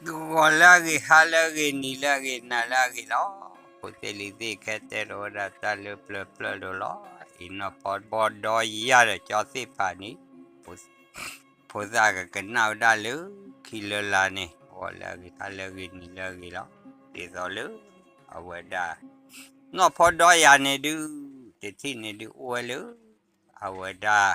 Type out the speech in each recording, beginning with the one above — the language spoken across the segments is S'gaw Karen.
ဂီၤလၢအဂ့ၤ, ဟါလၢအဂ့ၤ, နံၤလၢအဂ့ၤ, နၤလၢအဂ့ၤလီၤ. ဖိသ့ၣ်လံၤသ့ၣ်ခဲတဲဒီးဝဲဒၣ်တၢ်လၢပျၢၤပျၢၤဒိၣ်လီၤ. အံၤနီၢ်ဖီဘီဒီယၤဒီးကၠီသ့ၣ်ဖးန့ၣ် ဖိသၣ်ကကနၣ်ဝဲဒၣ်လၢခံလၢလာ်န့ၣ် ဂီၤလၢအဂ့ၤ, ဟါလၢအဂ့ၤ, နံၤလၢအဂ့ၤလီၤ. ဒ်သိးလၢအဝဲဒၣ် နီၢ်ဖီဒီယၤန့ၣ်ဒုး တထံၣ်န့ၣ်ဒုးအိၣ်ဝဲလၢ အဝဲဒၣ်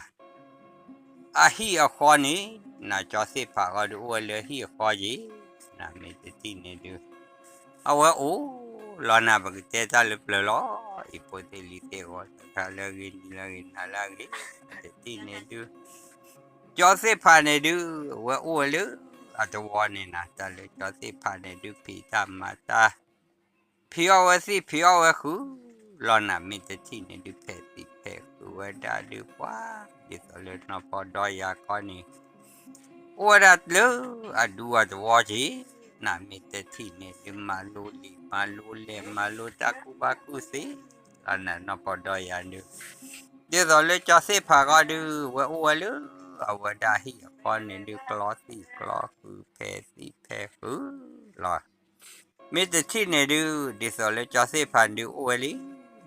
အဟံၣ်အဃီန့ၣ် နၤကၠီသ့ၣ်ဖးဃီဒုးအိၣ်ဝဲလၢဟံၣ်အဃီက့ၤ, နၤမ့ၢ်တထံၣ်န့ၣ်ဒုး အဝဲအိၣ်လီၤနၤ ပကတဲတၢ်လၢပျၢၤလီၤ. အံၤဖိသ့ၣ်လံၤသ့ၣ်ဂီၤ တခါလၢအဂ့ၤ, နံၤလၢအဂ့ၤ, နၤလၢအဂ့ၤ, တထံၣ်န့ၣ်ဒုး ကၠီသ့ၣ်ဖးန့ၣ်ဒုး အဝဲအိၣ်ဝဲလၢအတဝီန့ၣ်နၤ, တၢ်လၢကၠီသ့ၣ်ဖးန့ၣ်ဒုး ဖံးတၢ်မၤတၢ် ဖံးအီၣ်ဝဲသ့ၣ် ဖံးအီၣ်ဝဲဃုာ်လီၤနၤ, မ့ၢ်တထံၣ်န့ၣ်ဒုး ဖဲးသံးဖဲးဃုာ်ဝဲဒၣ်ဒုးပှၤ, ဒ်သိးလၢနီၢ်ဖီဒီယၤခီန့ၣ် အိၣ်ဝဲဒၣ်လၢအဒူအတဝီက့ၤ, နၤမ့ၢ်တထံၣ်န့ၣ်ဒုး မၤလိလံာ်မၤလိလဲၢ် မၤလိတၢ်ကူၣ်ဘၣ်ကူၣ်သ့လီၤနၤ နီၢ်ဖီဒီယၤဒုး, ဒ်သိးလၢကၠီသ့ၣ်ဖးဃီဒုး ဝဲအိၣ်ဝဲလၢအဝဲဒၣ်ဟံၣ်အဃီန့ၣ်ဒုး ကျီသံးကျီဃုာ် ဖဲးသံးဖဲးဃုာ်လီၤ. မ့ၢ်တထံၣ်န့ၣ်ဒုး ဒ်သိးလၢကၠီသ့ၣ်ဖးန့ၣ်ဒုးအိၣ်ဝဲလံ,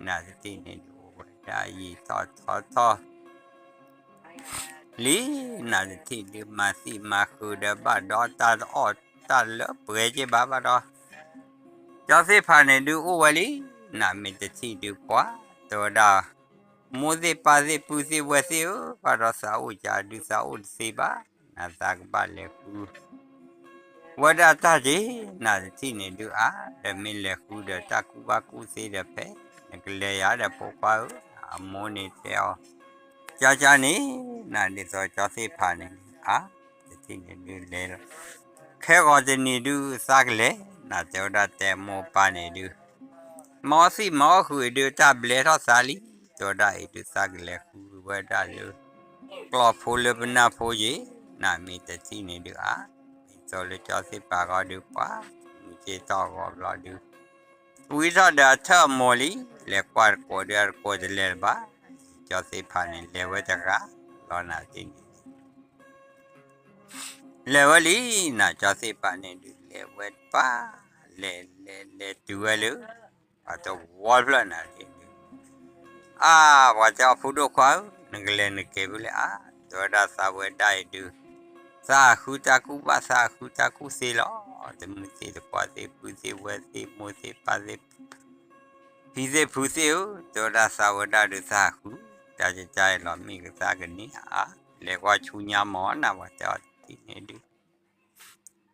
နၤတထံၣ်န့ၣ်ဒုးအိၣ်ဝဲဒၣ်ယံာ်ထီၣ်ထီထီၣ် လံ, နၤတထံၣ်ဒုး မၤသံးမၤဃုာ်ဒီး ဘၣ်ဒီးတၢ်တအီၣ်တၢ်လၢပှဲၤက့ၤဘၣ်ဘၣ်ဒီး, ကၠီသ့ၣ်ဖးန့ၣ်ဒုးအိၣ်ဝဲလံ, နၤမ့ၢ်တထံၣ်ဒုးပှၤ, တဲဝဲဒၣ်, မိၢ်သ့ၣ်ပၢ်သ့ၣ်ပုၢ်သ့ၣ်ဝဲၢ်သ့ၣ်ဧၢ, ဘၣ်ဒီးသးအိၣ်ကဒုးသးအိၣ်တသ့ဘၣ်, နၤသးကဘၣ်လဲၤဃု ဝဲဒၣ်တၢ်က့ၤ, နၤတထံၣ်န့ၣ်ဒုးအါ, ဒီးမ့ၢ်လဲၤဃုဒီးတၢ်ကူၣ်ဘၣ်ကူၣ်သ့ဒီးဖဲ, နကလဲၤယၤဒီးဖိခွါဧၢ, အမိၢ်န့ၣ်တဲအီၤ, ကၠီကၠီန့ၣ်, နၤဒ်သိးကၠီသ့ၣ်ဖးန့ၣ်, အါ, တထံၣ်န့ၣ်ဒုးလဲၤလီၤ, ခဲဂီၤတနံၤဒုးသးကလဲၤ, နၤတဲဝဲဒၣ်တဲမိၢ်ပၢ်န့ၣ်ဒုး မၤအီၣ်သံးမၤအီၣ်ဃုာ်အံၤဒုး တၢ်ဘျဲထီၣ်သးလံ, တဲဝဲဒၣ်အံၤဒုးသးကလဲၤဃုဝဲဒၣ်လၢ ကျီဖိလၢပနၢ်ဖိယ့ၤ, နၤမ့ၢ်တထံၣ်န့ၣ်ဒုးအါ, ဒ်သိးလၢကၠီသ့ၣ်ဖးဃီဒုးပှၤ, မုၢ်က့ၤထီၣ်ဂီၤဘျီဒုး, ဝံၤထီၣ်ဒီးအထၢၣ်အမိၤလံ, လဲၤကွၢ်တကိးဒုးအတကိးတလဲၤလၢၤဘၣ်, ကၠီသ့ၣ်ဖးန့ၣ်လဲၤဝဲတဂၤလီၤနၤတထံၣ်န့ၣ် လဲၤဝဲလံ, နၤကၠီသ့ၣ်ဖးန့ၣ်ဒုးလဲၤဝဲတပၤ, လဲၤလဲၤလဲၤတုၤဝဲလၢ ပှၤတဝီတဖျၢၣ်နၤတထံၣ်န့ၣ်, အါ, ပှၤတဲအီၤဖိဒိၣ်ခွါဧၢ, နကလဲၤနက့ၤဖဲလဲၣ်အါ, တဲဝဲဒၣ်သးဝဲဒၣ်အံၤဒုး, သးဟးဃုတၢ်ကူၣ်ဘၣ် သးဟးဃုတၢ်ကူၣ်သ့လီၤ, တမုၢ်သ့ၣ်တခွါသ့ၣ် ပုၢ်သ့ၣ်ဝဲၢ်သ့ၣ် မိၢ်သ့ၣ်ပၢ်သ့ၣ် ဖံသ့ၣ်ဖုသ့ၣ်ဧၢ, တဲဝဲဒၣ်သးဝဲဒၣ်ဒုးသးဟးဃု, တၢ်ကကါအံၤလီၤမ့ၢ်ကသးကန့ၢ်အါ, လဲၤကွၢ်ဆူညါမၢ်နၤ ပှၤတဲအီၤတထံၣ်န့ၣ်ဒုး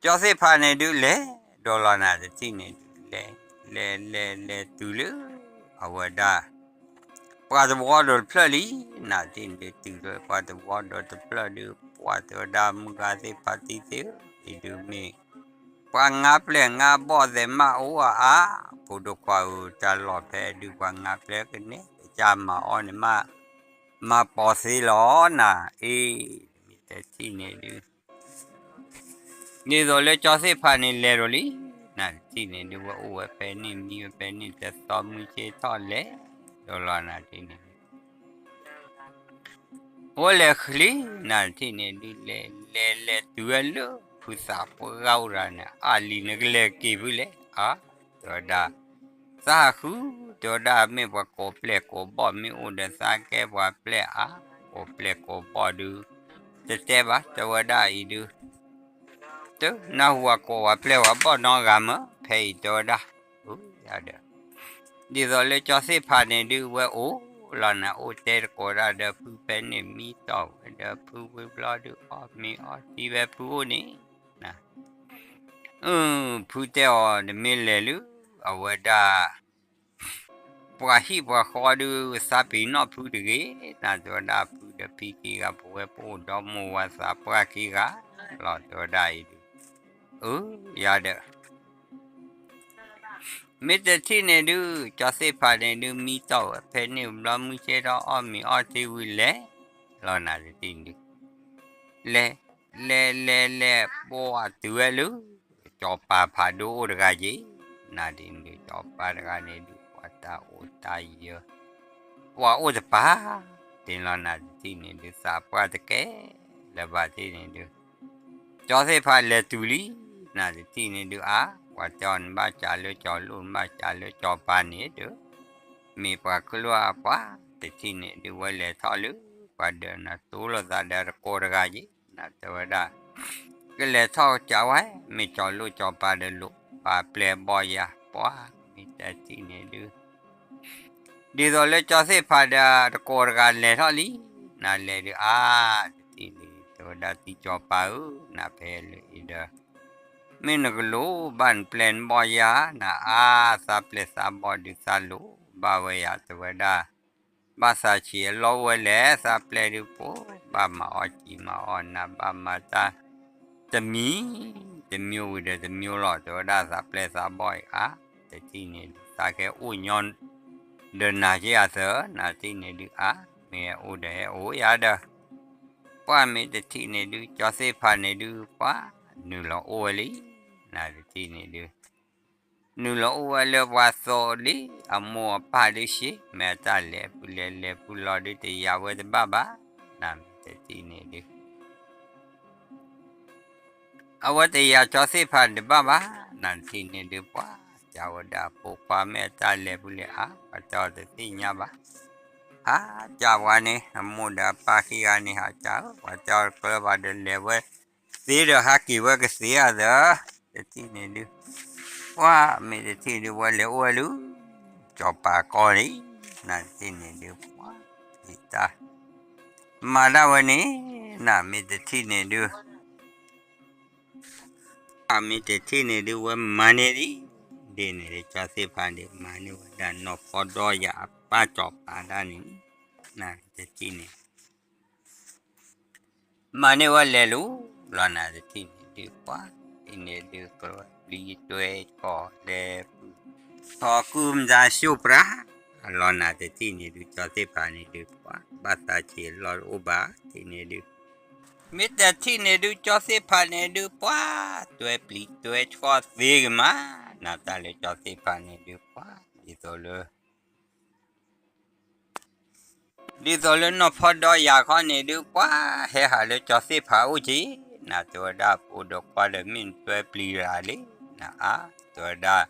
ကၠီသ့ၣ်ဖးန့ၣ်ဒုးလဲၤ, ဒီးလီၤနၤတထံၣ်န့ၣ်ဒုးလဲၤ, လဲၤလဲၤလဲၤတုၤလၢ အဝဲဒၣ် ပှၤတဝီဒီးတဖျၢၣ်လံ, နၤတထံၣ်န့ၣ်ဒုးတုၤလၢ ပှၤတဝီဒီးတဖျၢၣ်ဒုး ပှၤတဲဝဲဒၣ်မုၢ်ဂၤသ့ၣ်ဖါတံၢ်သ့ၣ်ဧၢ, အံၤဒုးမ့ၢ် ပှၤငါပျဲၢ်ငါဘီၣ်သဲးမးအိၣ်အါအါ, ဖိဒိၣ်ခွါဧၢ, တၢ်လီၢ်ဖဲဒုးပှၤငါပျဲၢ်ကန့ၣ် ကစၢ်မၤအီၣ်န့ၣ်မး, မၤပိာ်သ့လီၤနၤ, အ့ၣ်, မ့ၢ်တထံၣ်န့ၣ်ဒုး ဒ်သိးလၢကၠီသ့ၣ်ဖးန့ၣ်လဲၤဒီးလံ, နၤတထံၣ်န့ၣ်ဒုးဝဲအိၣ်ဝဲဖဲန့ၣ် မံဝဲဖဲန့ၣ် တသီမုၢ်ဆ့ၣ်ထီၣ်လဲၤ, ဒီးလီၤနၤတထံၣ်န့ၣ် ဝဲလဲၤဃုလံ, နၤတထံၣ်န့ၣ်ဒုးလဲၤ, လဲၤလဲၤတုၤဝဲလၢ ဖုသးပှၢ်အိၣ်တဂၤန့ၣ်, အါလံၤနကလဲၤက့ၤဖဲလဲၣ်, အါ, တဲဝဲဒၣ် သးဟးဃု, တဲဝဲဒၣ်မ့ၢ်ပှၤကိးပျဲၢ်ကိးဘီၣ်မ့ၢ်အိၣ်ဒီးသးကဲပှၤပျဲၢ်အါ, ကိးပျဲၢ်ကိးဘီၣ်ဒုး တတဲဘၣ်, တဲဝဲဒၣ်အံၤဒုး တနၢ်ဟူအကိးပှၤပျဲၢ်ပှၤဘီၣ်နီတဂၤမး, ဖဲအံၤတဲဝဲဒၣ်, အၢ, ယၤဒီး ဒ်သိးလၢကၠီသ့ၣ်ဖးန့ၣ်ဒုးဝဲအိၣ်လီၤနၤ အိၣ်တဲတကိးဒၣ်ဒီးဖုဖဲန့ၣ် မံတီၢ်ဝဲဒီးဖုဝံၤဘျီဒုး အီၣ်မ့ၤအီထံဝဲဖုအိၣ်န့ၣ်, အၢ, ဖုတဲအီၤ နမ့ၢ်လဲၤလၢ အဝဲဒၣ် ပှၤဟံၣ်ပှၤဃီဒုး သးပ့ၤနီၣ်ဖုတဂ့ၤ, နၤတဲဝဲဒၣ်ဖုဒီးဖံခံဂၤ ပဝဲပအိၣ်ဒီးမိၢ်ဝၤသးပှၢ်ခံဂၤလီၤ တဲဝဲဒၣ်အံၤဒုး, အၢ, ယၤဒီး မ့ၢ်တထံၣ်န့ၣ်ဒုး ကၠီသ့ၣ်ဖးန့ၣ်ဒုး မံတီၢ်ဝဲဖဲန့ၣ်ဘျီ မုၢ်ဆ့ၣ်ထီၣ်အီၣ်မ့ၤအီထံဝံၤလဲၤ, လီၤနၤတထံၣ်န့ၣ်ဒုး, လဲၤ, လဲၤလဲၤလဲၤ ပှၤတုၤဝဲလၢ ကၠီၤပၤဖးဒိၣ်အိၣ်တဂၤက့ၤ, နၤဒ်န့ၣ်ဒုး ကၠီၤပၤတဂၤန့ၣ်ဒုး ပှၤတၢ်အိၣ်တၢ်ယၢၤ, ပှၤအိၣ်တပၤ, တ့ၢ်လီၤနၤတထံၣ်န့ၣ်ဒုး သးပှၢ်တကဲလၢၤဘၣ်တ့ၢ်န့ၣ်ဒုး, ကၠီသ့ၣ်ဖးလဲၤတုၤလံ, နတထံၣ်န့ၣ်ဒုးအါ, ပှၤတဲအီၤနဘၣ်ကးလၢကၠီၤလိၣ် နဘၣ်ကးလၢကၠီၤပၤန့ၣ်ဒီး မ့ၢ်ပှၤကလုာ်အပှၤတထံၣ်န့ၣ်ဒုး ဝဲလဲၤထီၣ်လၢ ပှၤဒၢးနၤတိလိာ်သးဒီးတကိးတဂၤယ့ၣ် နတဲဝဲဒၣ် ကလဲၤထီၣ်ကးဝဲ မ့ၢ်ကၠီၤလိၣ်ကၠီၤပၤဒီးလိာ် ပာ်ပျဲၢ်ဘီယၤ ပှၤ မ့ၢ်တထံၣ်န့ၣ်ဒုး ဒ်သိးလၢကၠီၤသ့ၣ်ဖးဒီးတကိးတဂၤလဲၤထီၣ်လံ, နလဲၤဒုးအါ, တထံၣ်န့ၣ် တဲဝဲဒၣ်တံၤကၠီၤပၤဧၢ, နဖဲလၢအံၤဒီး မ့ၢ်နကလိၣ်ဘၣ်နပျဲၢ်နဘီယၤ, နအါသးပျဲၢ်သးဘီဒုးသးလိၣ်ဘၣ်ဝဲယၤ တဲဝဲဒၣ်, ဘၣ်သးဆံးအလီၢ်အိၣ်ဝဲလဲၣ်, သးပျဲၢ်ဒုးပိာ်, ဘၣ်မၤအီၣ်ကံမၤအီၣ်နၤ ဘၣ်မၤတၢ် တမံၤ, တမျိုးဝံၤဒီးတမျိုးလီၤ, တဲဝဲဒၣ်သးပျဲၢ်သးဘီအံၤအါ, တထံၣ်န့ၣ်ဒုး သးကဲအိၣ်ညီ ဒီးနၤက့အသး, နတထံၣ်န့ၣ်ဒုးအါ, မ့ၢ်ဟဲအိၣ်ဒီးဟဲအိၣ်ယၤဒီး ပှၤမ့ၢ်တထံၣ်န့ၣ်ဒုး ကၠီၤသ့ၣ်ဖးန့ၣ်ဒုး ပှၤ နုာ်လီၤအိၣ်ဝဲလံ, နတထံၣ်န့ၣ်ဒုး နုာ်လီၤအိၣ်ဝဲလၢပှၤသိးလံ, အမိၢ်အပၢ်ဒုးရှ့, မ့ၢ်အတၢ်လဲၤဖုလဲၤလဲၤဖုလီၤဒုးတယာ်ဝဲတဘၣ်ဘၣ်, နမ့ၢ်တထံၣ်န့ၣ်ဒုး အဝဲတယာ်ကၠီၤသ့ၣ်ဖးတဘၣ်ဘၣ်, နတထံၣ်န့ၣ်ဒုး ပှၤ ကးဝဲဒၣ်ပိာ်ခွါမ့ၢ်အတၢ်လဲၤဖုလဲၤအါ, ပှၤတဲအီၤတသ့ၣ်ညါဘၣ်, ဟးကးပှၤန့ၣ် အမိၢ်ဒီးအပၢ်ခံဂၤန့ၣ် ဟးကးဧၢ, ပှၤတဲအီၤတကျၢၤဘၣ်ဒီးလဲၤဝဲ သ့ဒီးဟးက့ၤဝဲကသ့အသး, တထံၣ်န့ၣ်ဒုး ပှၤမ့ၢ်တထံၣ်ဒုး ဝဲလဲၤအိၣ်ဝဲလၢ ကၠီၤပၤကီၢ်လံ, နတထံၣ်န့ၣ်ဒုး ပှၤ တၢ် မၤဒၣ်ဝဲန့ၣ်, နမ့ၢ်တထံၣ်န့ၣ်ဒုး အမ့ၢ်တထံၣ်န့ၣ်ဒုး ဝဲမၤန့ၢ်လံ, ဒ်န့ၣ်ဒုး ကၠီၤသ့ၣ်ဖးန့ၣ် မၤန့ၢ်ဝဲဒၣ်နီၢ်ဖီဒီယၤအပၢ်ကၠီၤပၤဒၣ်န့ၣ်, နတထံၣ်န့ၣ် မၤန့ၢ်ဝဲလဲၤလူၤလီၤ နတထံၣ်န့ၣ်ဒုး ပှၤ တထံၣ်န့ၣ်ဒုး ကျဲပျံၤတွဲကီၢ်လဲၤပူၤ ထီၣ်ကုမတၤဆူၣ်ပြး လီၤ နတထံၣ်န့ၣ်ဒုး ကၠီၤသ့ၣ်ဖးန့ၣ်ဒုး ပှၤ ဘၣ်သးဆံးလီၤတအိၣ်ဘၣ် တထံၣ်န့ၣ်ဒုး မ့ၢ်တထံၣ်န့ၣ်ဒုး ကၠီၤသ့ၣ်ဖးန့ၣ်ဒုး ပှၤ တွဲပျံၤတွဲဆှီသ့ကမး နတၢ်လၢကၠီၤသ့ၣ်ဖးန့ၣ်ဒုး ပှၤ ဒ်သိးလၢ ဒ်သိးလၢနီၢ်ဖီဒီယၤခီန့ၣ်ဒုး ပှၤဟဲဟးလၢကၠီၤသ့ၣ်ဖးအိၣ်က့ၤ, နတဲဝဲဒၣ် ပအိၣ်ဒီးခွါဒီးမ့ၢ်နတွဲပျံၤရၤလံ, နအါ, တဲဝဲဒၣ်,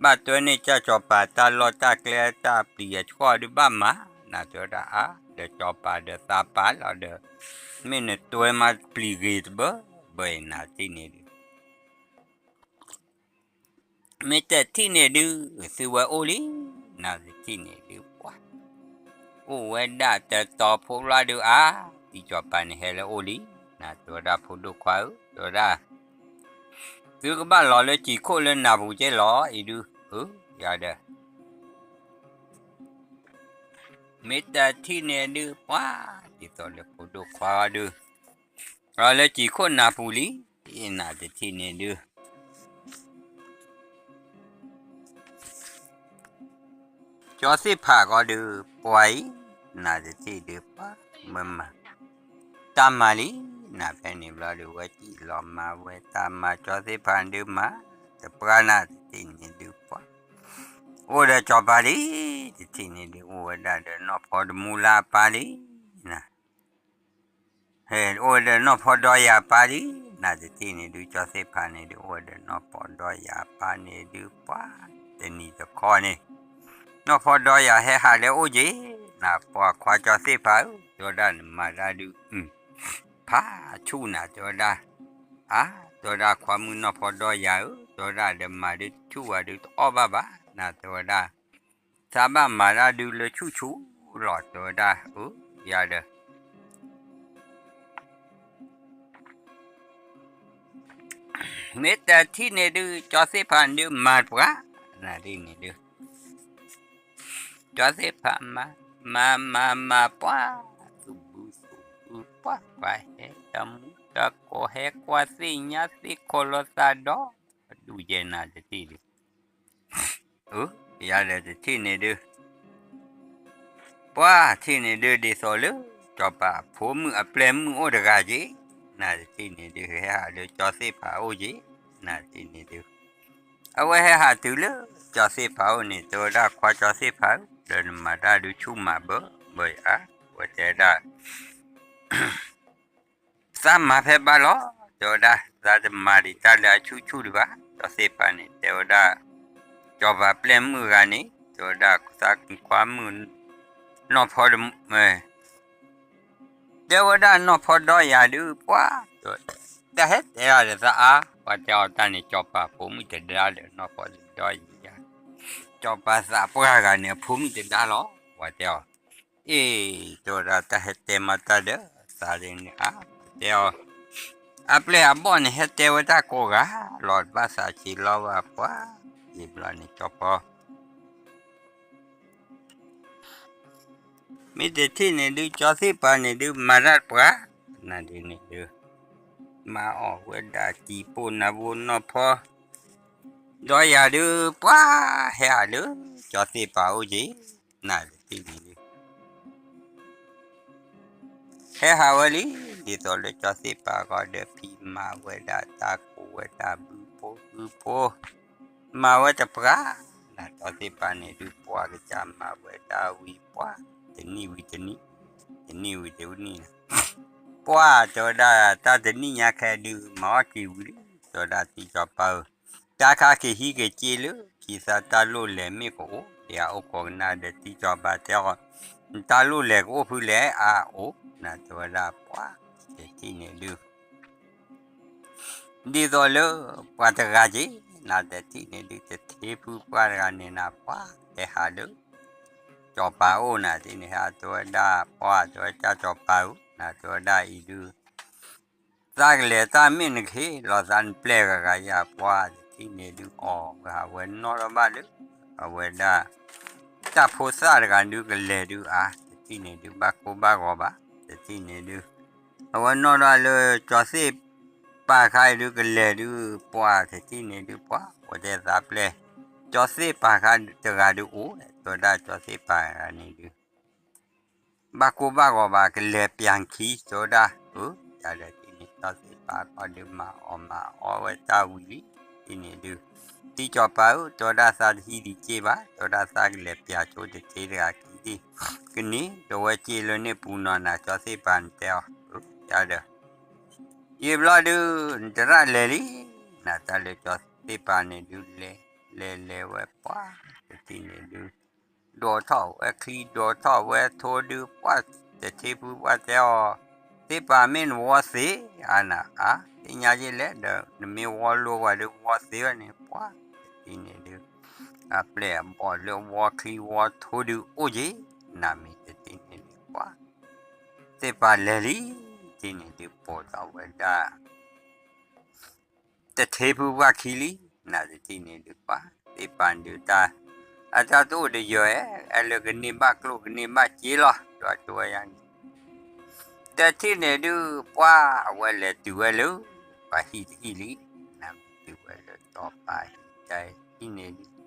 ဘၣ်တွဲန့ၢ်ကၢ်ကၠီၤပၤတၢ်လီၢ်တၢ်ကျဲတၢ်ပျံၤအဆှီဒုးဘၣ်မး, နတဲဝဲဒၣ်အါ, ဒီးကၠီၤပၤဒီးသးပာ်လီၤဒီး, မ့ၢ်နတွဲမၤပျံၤဂ့ၤတဘၢဘၢအံၤ နတထံၣ်န့ၣ်ဒုး မ့ၢ်တထံၣ်န့ၣ်ဒုး သုဝဲအိၣ်လံ, နတထံၣ်န့ၣ်ဒုး ပှၤ အိၣ်ဝဲဒၣ်တတီၤဖိလၢဒုးအါ, တံၤကၠီၤပၤန့ၣ်ဟဲလၢအိၣ်လံ, နတဲဝဲဒၣ်ဖိဒိၣ်ခွါဧၢ, တဲဝဲဒၣ်, သုကဘၣ်လီၤလၢစံာ်ခိၣ်လၢနၢ်ပူၤက့လီၤ, အံၤဒုး, အၢ, ယၤဒီး မ့ၢ်တထံၣ်န့ၣ်ဒုး ပှၤ ဒ်သိးလၢဖိဒိၣ်ခွါအီၤဒုး, လီၤလၢစံာ်ခိၣ်နၢ်ပူၤလံ, နတထံၣ်န့ၣ်ဒုး ကၠီၤသ့ၣ်ဖးကီးဒုး ပှၤအံၤ, နတထံၣ်ဒုး ပှၤ မၤ တၢ်မၤလံ, နဖဲန့ၣ်ဘျီဒုး ဝဲစံၣ်လီၤမၤဝဲတၢ်မၤ ကၠီၤသ့ၣ်ဖးဒုးမၤ, တပှၢ် နတထံၣ်န့ၣ်ဒုး ပှၤ အိၣ်ဒီးကၠီၤပၤလံ, တထံၣ်န့ၣ်ဒုး အိၣ်ဝဲဒၣ်ဒီးနီၢ်ဖီတမူလၢအပၢ်လံ, န ဟဲ အိၣ်ဝဲဒီးနီၢ်ဖီဒီယၤအပၢ်လံ, နတထံၣ်န့ၣ်ဒုး ကၠီၤသ့ၣ်ဖးန့ၣ်ဒုး အိၣ်ဝဲဒီးနီၢ်ဖီဒီယၤအပၢ်န့ၣ်ဒုး ပှၤ တနံၤတခီန့ၣ်, နီၢ်ဖီဒီယၤဟဲဟးလၢအိၣ်က့ၤ, နပှၤခွါကၠီၤသ့ၣ်ဖးဧၢ, တဲဝဲဒၣ်နမၤတၢ်ဒုး အုၣ် ဖးဆူၣ်နၤ တဲဝဲဒၣ်, အါ တဲဝဲဒၣ်ခွါမုၣ်နီၢ်ဖီဒီယၤဧၢ, တဲဝဲဒၣ်ဒီးမၤဒုးတဆူၣ်ဝဲဒုးတအီၣ်ဘၣ်ဘၣ်, နတဲဝဲဒၣ် သးဘၣ်မၤတၢ်ဒုးလၢဆူၣ်ဆူၣ်လီၤ တဲဝဲဒၣ်, အၢ ယၤဒီး မ့ၢ်တထံၣ်န့ၣ်ဒုး ကၠီၤသ့ၣ်ဖးန့ၣ်ဒုး မၤတပှၢ်, နတထံၣ်န့ၣ်ဒုး ကၠီၤသ့ၣ်ဖးမၤ, မၤမၤမၤပှၤ, သူၣ်ဘုသူၣ်ဘုပှၤ ပှၤဟဲတမူတကိး ဟဲကွၢ်သ့ၣ်ညါသ့ၣ်ခိၣ်လီၤသးဒီး, ဒူၣ်ယဲၢ်နၤတထံၣ်ဒုး အၢ ယၤဒီးတထံၣ်န့ၣ်ဒုး ပှၤထံၣ်န့ၣ်ဒုး ဒ်သိးလၢ ကၠီၤပၤအဖိမုၣ်အပျဲၢ်မုၣ်အိၣ်တဂၤက့ၤ, နတထံၣ်န့ၣ်ဒုး ဟဲဟးလၢကၠီၤသ့ၣ်ဖးအိၣ်က့ၤ, နတထံၣ်န့ၣ်ဒုး အဝဲဟဲဟးတုၤလၢ ကၠီၤသ့ၣ်ဖးအိၣ်န့ၣ် တဲဝဲဒၣ်ခွါကၠီၤသ့ၣ်ဖးဧၢ, ဒီးနမၤတၢ်ဒုးဆူၣ်မးဘၢဘၢအါ, ဝဲတဲဒၣ် သးမၤဖဲဘၣ်လီၤ, တဲဝဲဒၣ် သးတမၤဒံးတၢ်လၢအဆူၣ်ဆူၣ်ဒံးဘၣ်. ကၠီသ့ၣ်ပၤန့ၣ် တဲဝဲဒၣ် ကၠီၤပၤပျဲၢ်မုၣ်တဂၤန့ၣ် တဲဝဲဒၣ် သးခွါမုၣ် နီၢ်ဖီ တဲဝဲဒၣ်နီၢ်ဖီဒီးယၤဒုး ပှၤ တၢ်ဟဲတဲအီၤဒီးသးအါ, ပှၤတဲအီၤတၢ်န့ၣ် ကၠီၤပၤဖိမုၣ်တဒါဒီး နီၢ်ဖီဒီးယၤ, ကၠီၤပၤသးပှၢ်တဂၤန့ၣ် အဖိမုၣ်တဒါလီၤ. ပှၤတဲအီၤ, အ့ၣ် တဲဝဲဒၣ် တၢ်ဟဲတဲမၤတၢ်ဒီးသးဒ်န့ၣ်ဧါ, တဲအီၤ, အပျဲၢ်အဘီၣ်န့ၣ် ဟဲတဲဝဲတၢ်ကိးဂၤလီၤ, ဘၣ်သးဆံးလီၤဘၣ်ပှၤ, ယံာ်ဘျီန့ၣ် ကၠီၤပၤ မ့ၢ်တထံၣ်န့ၣ်ဒုး ကၠီသ့ၣ်ပၤန့ၣ်ဒုး မၤတၢ်ပှၤ, နၤဒ်န့ၣ်ဒုး မၤအီၣ်ဝဲဒၣ်တံၤပိၢ်နါဘိနီၢ်ဖီ ဒီးယၤဒုး ပှၤ ဟဲဟးလၢ ကၠီသ့ၣ်ပၤအိၣ်က့ၤ, နၤတထံၣ်န့ၣ်ဒုး ဟဲဟးဝဲလံ, ဒ်သိးလၢကၠီသ့ၣ်ပၤဃီဒီး ဖံးမၤဝဲဒၣ်တၢ်ကိးဝဲဒၣ်ဘုဖိဘုဖိ, မၤဝဲတပှၢ်, နၤကၠီသ့ၣ်ပၤန့ၣ်ဒုး ပှၤကစၢ်မၤဝဲဒၣ်ဝံၤပှၤ, တနံၣ်ဝံၤတနံၣ်, တနံၣ်ဝံၤတနံၣ်, ပှၤ တဲဝဲဒၣ် တၢ်တနံၣ်ညါခဲဒုး မၤအီၣ်က့ၤဝံၤလံ, တဲဝဲဒၣ်တံၤကၠီၤပၤဧၢ, တၢ်ခါက့ၤဟံးက့ၤက့လၢ ခံသးတၢ်လိၣ်လဲၤမ့ၢ်ကအိၣ်, ဒီးအအိၣ်ခိးကနၣ်ဒီးတံၤကၠီၤပၤတဲအီၤ, တၢ်လိၣ်လဲၤကအိၣ်ဖုလဲၣ်အါအိၣ်, နၤတဲဝဲဒၣ်ပှၤ, တထံၣ်န့ၣ်ဒုး ဒ်သိးလၢ ပှၤတဂၤက့ၤ, နၤတထံၣ်န့ၣ်ဒုး တထ့ဖုပှၢ်တဂၤန့ၣ်နၤပှၤ, ဟဲဟးလၢ ကၠီၤပၤအိၣ်နၤတထံၣ်န့ၣ် ဟးတဲဝဲဒၣ်ပှၤ, တဲဝဲဒၣ်ကၠီၤပၤဧၢ, နၤတဲဝဲဒၣ်အံၤဒုး သးကလဲၤတၢ်မ့ၢ်နကဟ့ၣ်လီၤသးနပျဲၢ်ဂၤဂၤယၤပှၤ, တထံၣ်န့ၣ်ဒုးအီၤဝဲဟးဝဲနီၣ်ထီၣ်ဘၣ်လၢ အဝဲဒၣ် တၢ်ဖိသၣ်တဂၤဒုးကလဲၤဒုးအါ, တထံၣ်န့ၣ်ဒုးဘၣ်ကိၢ်ဘၣ်ဂီၤဘၣ်, တထံၣ်န့ၣ်ဒုး အဝဲနီၣ်ထီၣ်လၢ ကၠီသ့ၣ်ပၤခါအံၤဒုးကလဲၤဒုးပှၤ, တထံၣ်န့ၣ်ဒုးပှၤ, အဝဲတဲသးပျဲၢ်, ကၠီသ့ၣ်ပၤခါတဂၤဒုးအိၣ်, တဲဝဲဒၣ်ကၠီသ့ၣ်ပၤတဂၤန့ၣ်ဒုး ဘၣ်ကိၢ်ဘၣ်ဂီၤဘၣ် ကလဲၤပၠးခံ တဲဝဲဒၣ်, အၢ ယၤဒီးတထံၣ်န့ၣ် ကၠီသ့ၣ်ပၤခီဒုးမၤအီၣ်မၤအီဝဲတၢ်ဝံၤလံ, တထံၣ်န့ၣ်ဒုး တံၤကၠီၤပၤဧၢ, တဲဝဲဒၣ်သးတဟံးဒံးစ့ဘၣ်, တဲဝဲဒၣ်သးကလဲၤပၠးဆိတထ့တဂၤခံဒံး, ကန့ၢ်တဝဲစ့လၢန့ၣ်ပူၤနီၤနၤ, ကၠီသ့ၣ်ပၤန့ၣ်တဲအီၤ, အၢ ယၤဒီး ယံာ်ဘျီဒုး နတရၣ်လဲၤလံ, နၤတၢ်လၢကၠီသ့ၣ်ပၤန့ၣ်ဒုးလဲၤ, လဲၤလဲၤဝဲပှၤ, တထံၣ်န့ၣ်ဒုး ဒိးထီၣ်ဝဲချံ ဒိးထီၣ်ဝဲထိဒုးပှၤ, တထ့ဖုပှၢ်တဲအီၤ, သ့ၣ်ပၤမ့ၢ်နဝီသ့အါနၤ, အါ သ့ၣ်ညါယ့ၣ်လဲၣ်ဒီး နမ့ၢ်ဝီလိဝဲဒုးဝီသ့ဝဲန့ၣ်ပှၤ, တထံၣ်န့ၣ်ဒုး အပျဲၢ်အဘီၣ်လၢဝီချံဝီထိဒုးအိၣ်က့ၤ, နၤမ့ၢ်တထံၣ်န့ၣ်ဒုးပှၤ, သ့ၣ်ပၤလဲၤလံ, တထံၣ်န့ၣ်ဒုးပိာ်ထီၣ်ဝဲဒၣ် တထ့ဖုပှၢ်ခံလံ, နၤတထံၣ်န့ၣ်ဒုးပှၤ, သ့ၣ်ပၤဒုးတၢ်, အတၢ်တအိၣ်တယၢၤ, အဲၣ်လၢကန့ၢ်ဘၣ်ကျိၣ်ကန့ၢ်ဘၣ်စ့လီၤ, ဒီးတဲဝဲယၤန့ၣ်, တထံၣ်န့ၣ်ဒုးပှၤ, အဝဲလဲၤတုၤဝဲလၢ ပှၤဟံၣ်တဟံၣ်လံ, နၤမ့ၢ်တုၤဝဲလၢစီၤပၤဟံၣ်တဟံၣ်န့ၣ်ဒုး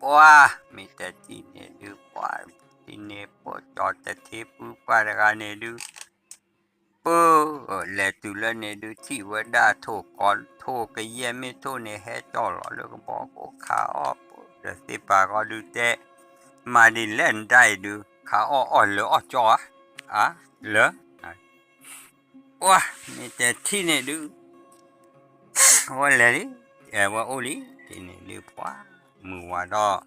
ပှၤ, မ့ၢ်တထံၣ်န့ၣ်ဒုးပှၤ, တထံၣ်န့ၣ်ပိာ်ကၠီတထ့ဖုပှၢ်တဂၤန့ၣ်ဒုး ပၢ်, လဲၤတုၤလၢန့ၣ်ဒုး ထံၣ်ဝဲဒၣ်ထိၣ်ကီ, ထိၣ်ကယဲၢ်မ့ၢ်ထိၣ်န့ၣ် ဟဲကၠီၣ်လီၤလၢကဘီကိၣ်ခးအီၣ်ပၢၢ်, ဒီးသ့ၣ်ပၤဃီဒုးတဲ, မၤဒ်လဲၣ်နတၢ်အံၤဒုး ခးအီၣ်အီၣ်လၢအီၣ်ကၠီၣ်ဧါ, အါ, လၢ ပှၤ, မ့ၢ်တထံၣ်န့ၣ်ဒုး အဝဲလဲၤလံ, အဝဲအိၣ်လံ, တထံၣ်န့ၣ်ဒုးပှၤ, မုၢ်ဝါဒီး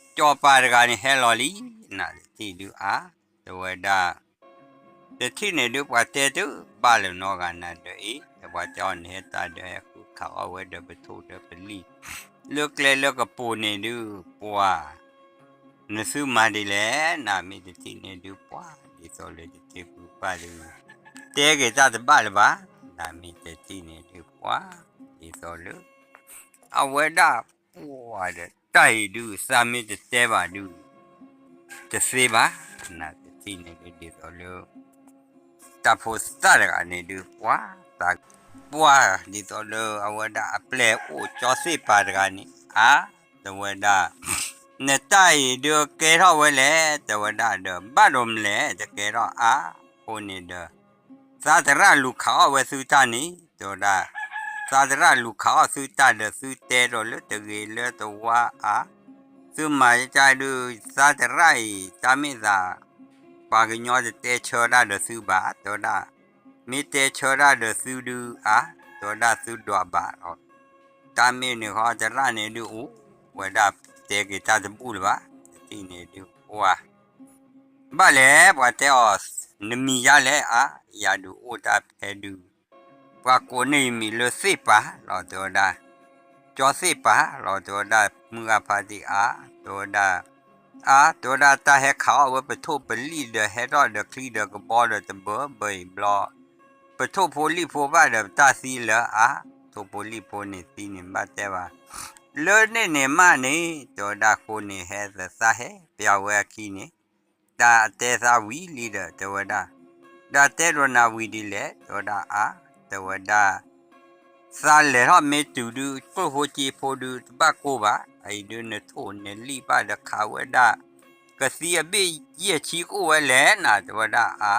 စီၤပၤတဂၤန့ၣ်ဟဲလီၤလံ, နၤတထံၣ်ဒုးအါ, တဲဝဲဒၣ်, တထံၣ်န့ၣ်ဒုး ပှၤတဲတဘၣ်လၢၤနီတဂၤနၤဒီးအံၤ, ဒီးပှၤတဲအီၤန့ၣ် ဟဲတၢ်ဒီးဟဲဃုခးအီၣ်ဝဲဒီးပထိၣ်ဒီးပလံၢ် လၢကျဲလၢကပိာ်န့ၣ်ဒုး ပှၤ နသုမၤဒ်လဲၣ်, နၤမ့ၢ်တထံၣ်န့ၣ်ဒုးပှၤ, ဒ်သိးလၢတထံၣ်ဖုပှၢ်ဒုး တဲက့ၤတၢ်တဘၣ်လၢၤဘၣ်, နၤမ့ၢ်တထံၣ်န့ၣ်ဒုးပှၤ, ဒ်သိးလၢ အဝဲဒၣ်ပှၤဒီး တၢ်အံၤဒုး သးမ့ၢ်တတဲဘၣ်ဒုး တသ့ဘၣ်, နၤတထံၣ်န့ၣ်ဒုး ဒ်သိးလၢ တၢ်ဖိသၣ်တဂၤန့ၣ်ဒုး ပှၤ, သးပှၢ် ဒ်သိးလၢအဝဲဒၣ်အပျဲၢ်အိၣ်ကၠီသ့ၣ်ပၤတဂၤန့ၣ် အါ, တဲဝဲဒၣ်, နတၢ်အံၤဒုးကဲထီၣ်ဝဲလဲၣ်, တဲဝဲဒၣ်ဒီး ဘၣ်ဒိမလဲၣ် တကဲထီၣ်အါ, အဃိန့ၣ်ဒီး သးတရၣ်လူၤခးအီၣ်ဝဲသုတၢ်န့ၣ် တဲဝဲဒၣ်, သးတရၣ်လူၤခးအီၣ်သုတၢ်ဒီးသုတဲဒီးလၢတဂ့ၤလၢတဝါအါ, သုမၤကၢဒုး သးတရၣ်အံၤ တၢ်မ့ၢ်သး ပှၤကညီတတဲဆၢတၢ်ဒီးသုဘၣ် တဲဝဲဒၣ်, မ့ၢ်တဲဆၢတၢ်ဒီးသုဒုးအါ, တဲဝဲဒၣ်သုဒွးဘၣ်လီၤ. တၢ်မ့ၢ်န့ၣ်ဃီ သရၣ်န့ၣ်ဒုးအိၣ်ဝဲဒၣ်တဲက့ၤတၢ်တဘူၣ်လၢၤဘၣ်, တထံၣ်န့ၣ်ဒုးကွၢ် ဘၣ်လဲၣ် ပှၤတဲအီၤ, နမံၤယါလဲၣ်အါ, ယၤဒုးအိၣ်တၢ်ဖဲဒုး ပှၤကိးန့ၢ်ယမံၤလၢသ့ၣ်ပၤလီၤ တဲဝဲဒၣ်, ကၠီသ့ၣ်ပၤလီၤ တဲဝဲဒၣ်, မုၢ်ဂၤဖါတံၢ်အါ, တဲဝဲဒၣ်, အါ, တဲဝဲဒၣ် တၢ်ဟဲခးအီၣ်ဝဲပထိၣ်ပလံၣ်ဒီးဟဲထီၣ်ဒီးချံဒီးကဘီဒီးတဘၢဘၢအံၤဘျီ, ပထိၣ်ဖိလံၣ်ဖိဘၣ်ဒီးပတၢ်သံလၢအါ, ထိၣ်ဖိလံၣ်ဖိန့ၣ်သံန့ၣ်ဘၣ်တဲဘၣ် လၢန့ၣ်န့ၣ်မးန့ၣ် တဲဝဲဒၣ် ဃိန့ၣ်ဟဲသးဟဲ ပျးဝဲအခံန့ၣ်, တၢ်အတဲသးဝံၤလံဒီး တဲဝဲဒၣ်, ဒီးတဲဒိးနၤဝံၤဒ်လဲၣ် တဲဝဲဒၣ်အါ, တဲဝဲဒၣ်, သးလဲၤထီၣ်မ့ၢ်တုၤဒုး ကျိၣ်ဖိစ့ဖိဒုး တဘၣ်ကိၢ်ဘၣ်, အအံၤဒုးနထိၣ်နလံၣ်ဘၣ်ဒီးခးဝဲဒၣ်, ကသံအဘ့ၣ်ယဲၢ်ဆံကအိၣ်ဝဲလဲၣ်နၤ တဲဝဲဒၣ်အါ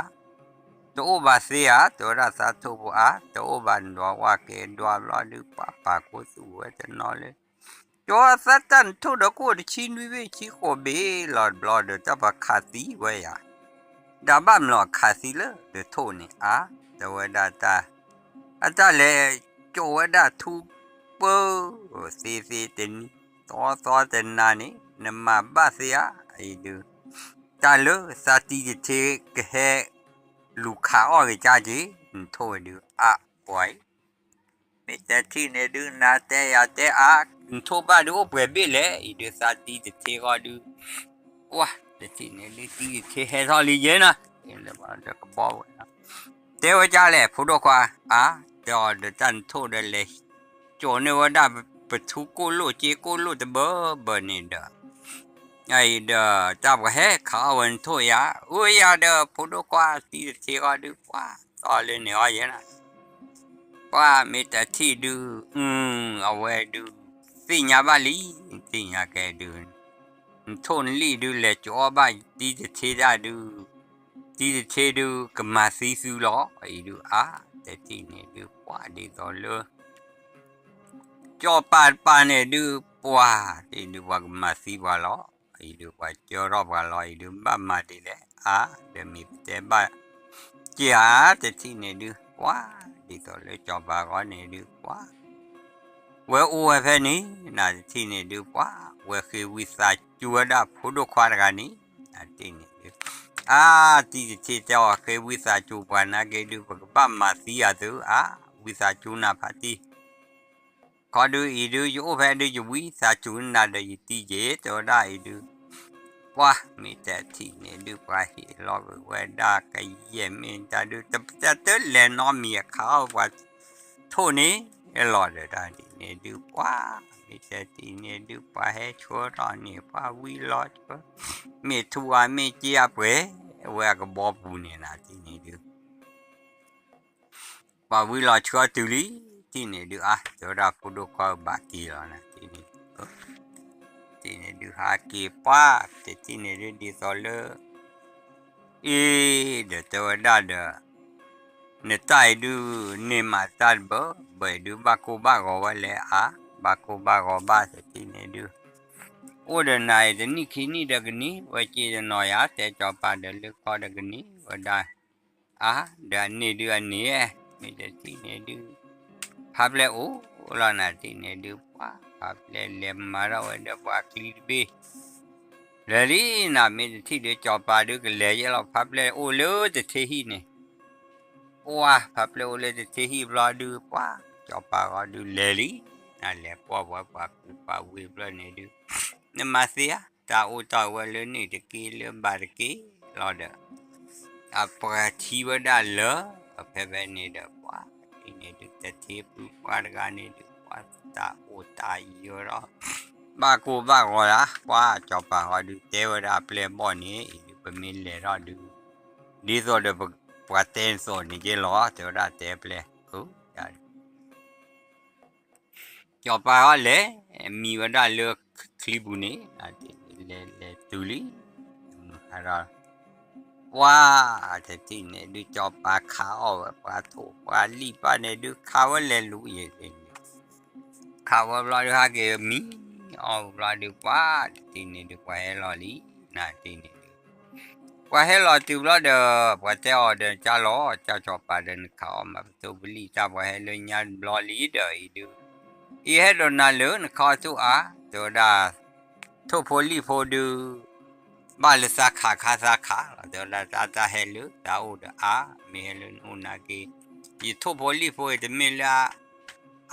တအိၣ်ဘၣ်သ့ဧါ, တဲဝဲဒၣ်သးထိၣ်ဖိအါ, တအိၣ်ဘၣ်နဒွးဝဲကဲဒွးဘျီဒုး ပှၤပာ်ကိၢ်သူၣ်ဝဲတနီၤလၢ, ကၠီသးတၢ်နထိၣ်ဒီးကအိၣ်တဆံနွံဘ့ၣ်ဆံဃိးဘ့ၣ်လီၤဘျီဒီး တၢ်ပှၤခးသံဝဲယၤ, ဒီးဘၣ်မနုၤခးသံလၢဒုးထိၣ်န့ၣ်အါ, တဲဝဲဒၣ်တၢ်, အတၢ်လဲၤကၠီဝဲဒၣ်ထူပၢ, သ့သ့တနံၤ, သီသီတနၤန့ၣ် နမၤဘၣ်သ့ဧါ, အအံၤဒုး တၢ်လၢသးတံၤတထ့ကဟဲလူၤခးအီၣ်က့ၤကၠါက့ၤ, နထိၣ်ဝဲဒုးအါပှၤအံၤ, မ့ၢ်တထံၣ်န့ၣ်ဒုး နၤတဲယၤတဲအါ, နထိၣ်ဘၣ်ဒုးအိၣ်ပှဲၤဘ့ၣ်လဲၣ်, အံၤဒုးသးတံၤတထ့ဃီဒုး, ပှၤတထံၣ်န့ၣ်ဒုး တံၤတထ့ဟဲထီၣ်လံယဲနၤ, ဒီးကဘီဝဲ, တဲဝဲကၠါလဲၣ် ဖိဒိၣ်ခွါ, အါ, တဲအီၤဒီးတၢ်နထိၣ်ဒီးလဲၤ ကၠိန့ၢ်ဝဲဒၣ် ပထူကိၣ်လိၣ်က့ကိၣ်လိၣ်တဘၢဘၢန့ၣ်ဒီး, အအံၤဒီး တၢ်ပှၤဟဲခးအီၣ်ဝဲနထိၣ်ယၤ, အၢယၤဒီး ဖိဒိၣ်ခွါတံၤတထ့ဃီဒုး ပှၤသီလၢန့ၣ်အီၤယဲနၤ, ပှၤမ့ၢ်တထံၣ်ဒုး, အဝဲဒုး သ့ၣ်ညါဘၣ်လံ, သ့ၣ်ညါကဲဒုး, နထိၣ်နလံၣ်ဒုး လဲၤကၠိအီၣ်ဘၣ်တံၤတထ့ဒၣ်ဒုး, တံၤတထ့ဒုး ကမၤသံသုလီၤ, အံၤဒုးအါ, တထံၣ်န့ၣ်ဒုး ပှၤဒ်သိးလၢ ကၠီၤပၤတပၤန့ၣ်ဒုး ပှၤ, အံၤဒုးပှၤကမၤသံပှၤလီၤ, အံၤဒုးပှၤကၢထီၣ်ပှၤလီၤ, အံၤဒုးဘၣ်မၤဒ်လဲၣ်, အါ, ဒီးမ့ၢ်ပတဲဘၣ်, က့ၤဧါ, တထံၣ်န့ၣ်ဒုး ပှၤ, ဒ်သိးလၢကၠီၤပၤဂီၢ်န့ၣ်ဒုး ပှၤ ဝဲအိၣ်ဝဲဖဲန့ၣ်, နတထံၣ်န့ၣ်ဒုး ပှၤ, ဝဲဃ့ဝံသးစူၤဝဲဒၣ်ဖိဒိၣ်ခွါတဂၤန့ၣ်, နတထံၣ်န့ၣ်ဒုး, အါ, တံၤတထ့တဲအီၤ ဃ့ဝံသးစူၤပှၤနာ်က့ဒုး ပကဘၣ်မၤသံအသု, အါ, ဝံသးစူၤနၤဖါတံၢ် ခီဒုးအံၤဒုး ယအိၣ်ဖဲဒုး ယဝံသးစူၤနၤဒီးယတံၤက့ၤ တဲဝဲဒၣ်အံၤဒုး, ပှၤမ့ၢ်တထံၣ်န့ၣ်ဒုး ပှၤဟ့ၣ်လီၤကွံာ်ဝဲဒၣ်ကယဲၢ်မ့ၢ်တၢ်ဒုး တပတၢ်တလဲၤနီတမံၤအခါအီၤ ပှၤထိၣ်န့ၣ်လီၤဒီးတၢ်ဒ်န့ၣ်ဒုး ပှၤမ့ၢ်တထံၣ်န့ၣ်ဒုး ပှၤဟဲဆှၢထီၣ်န့ၣ် ပှၤဝံလီၤဆှၢ, မ့ၢ်ထူဧါမ့ၢ်က့ဧါပှဲၤဝဲအကဘီပူၤန့ၣ်နၤ တထံၣ်န့ၣ်ဒုး ပှၤဝံလီၤဆှၢတုၤလံ, တထံၣ်န့ၣ်ဒုး အါ, တဲဝဲဒၣ်ဖိဒိၣ်ခွါဘၣ်က့ၤလီၤနၤ, တထံၣ်န့ၣ်ဒုး ဟးက့ၤပှၤ, တထံၣ်န့ၣ်ဒုး ဒ်သိးလၢ အ့, ဒီးတဲဝဲဒၣ်ဒီး နတၢ်အံၤဒုး န့ၢ်မးတၢ်တဘၢဘၢအံၤဒုး ဘၣ်ကိၢ်ဘၣ်ဂီၤဝဲလဲၣ်အါ, ဘၣ်ကိၢ်ဘၣ်ဂီၤဘၣ် တထံၣ်န့ၣ်ဒုး အိၣ်ဒီးနၤအံၤ တနံၣ်ခံနံၣ်ဒီးကန့ၢ်ဝဲက့ၤတနီၤယါ, တဲစီၤပၤဒီးလၢခီဒီးကန့ၢ်ဝဲဒၣ် အါ, ဒီးအန့ၣ်ဒုးအန့ၣ်, မ့ၢ်တထံၣ်န့ၣ်ဒုး ဖါပျဲၢ်အိၣ်လီၤနၤတထံၣ်န့ၣ်ဒုး ပှၤ, ဖါပျဲၢ်လဲၤမၤထီၣ်ဝဲဒီးပှၤချံတဘ့ၣ် လဲၤလံနၤ, မ့ၢ်တထံၣ်ဒုး စီၤပၤဒုးကလဲၤယဲလီၤ, ဖါပျဲၢ်အိၣ်လၢတထ့ဟံၣ်န့ၣ်, ပှၤ, ဖါပျဲၢ်အိၣ်လၢတထ့ဟံၣ်ဘျီဒုး ပှၤ, စီၤပၤဂီၢ်ဒုးလဲၤလံ, နလဲၤကွၢ်ပှၤ ပှၤကူပှၤဝ့ၤဘျီန့ၣ်ဒုး, နမၤသ့ဧါ, တၢ်အိၣ်တၢ်ဝဲလၢန့ၣ်တက့ၢ်လၢဘၣ်တက့ၢ်လီၤဒီး အပှၤထံၣ်ဝဲဒၣ်လၢ ဖဲဖဲန့ၣ်ဒီး ပှၤ, တထံၣ်န့ၣ်ဒုး တထ့ဖုပှၢ်တဂၤန့ၣ်ဒုး ပှၤတၢ်အိၣ်တၢ်ယၢၤဒီး ဘၣ်ကိၢ်ဘၣ်ဂီၤလၢ်, ပှၤစီၤပၤဂီၢ်ဒုးတဲဝဲဒၣ်အပျဲၢ်အဘီၣ်န့ၣ် အံၤဒုး ပမ့ၢ်လဲၤထီၣ်ဒုး ဒ်သိးဒီး ပှၤတဲနသိးန့ၣ်က့လီၤ, တဲဝဲဒၣ်တဲအပျဲၢ်, အၢ စီၤပၤဂီၢ်လဲၤမံဝဲဒၣ်လၢချံပူၤန့ၣ်, လဲၤလဲၤတုၤလံ, မုၢ်ဟါဒီး ပှၤ, တထံၣ်န့ၣ်ဒုး စီၤပၤခးအီၣ်ဝဲ ပှၤထိၣ်ပှၤလံၣ်ပှၤန့ၣ်ဒုး ခးဝဲလဲၤလူၤယဲၢ်န့ၣ်, ခးဝဲဘျီဒုး ဟဲက့ၤမံအီၣ်ဘျီဒုး ပှၤ, တထံၣ်န့ၣ်ဒုး ပှၤဟဲလီၤလံ, နတထံၣ်န့ၣ်ဒုး ပှၤဟဲလီၤတုၤဘျီဒီး ပှၤတဲအီၤဒီး ကၢ်လီၤ ကၢ်စီၤပၤဒီး နခးအီၣ်မၤပတိပလံၣ်တၢ် ပှၤဟဲလၢညါတဘျီလံဒီးအံၤဒုး, အံၤဟဲဒိးနၤလၢနခးအီၣ်ထူၣ်အါ, တဲဝဲဒၣ် ထိၣ်ဖိလံၣ်ဖိဒုး ဘၣ်လၢသးခးခါသးခးလီၤ, တဲဝဲဒၣ် တၢ်တၢ်ဟဲလၢတၢ်အိၣ်ဒီးအါ, မ့ၢ်ဟဲလၢနအိၣ်နာ်က့, ယထိၣ်ဖိလံၣ်ဖိအံၤတမ့ၢ်လၢ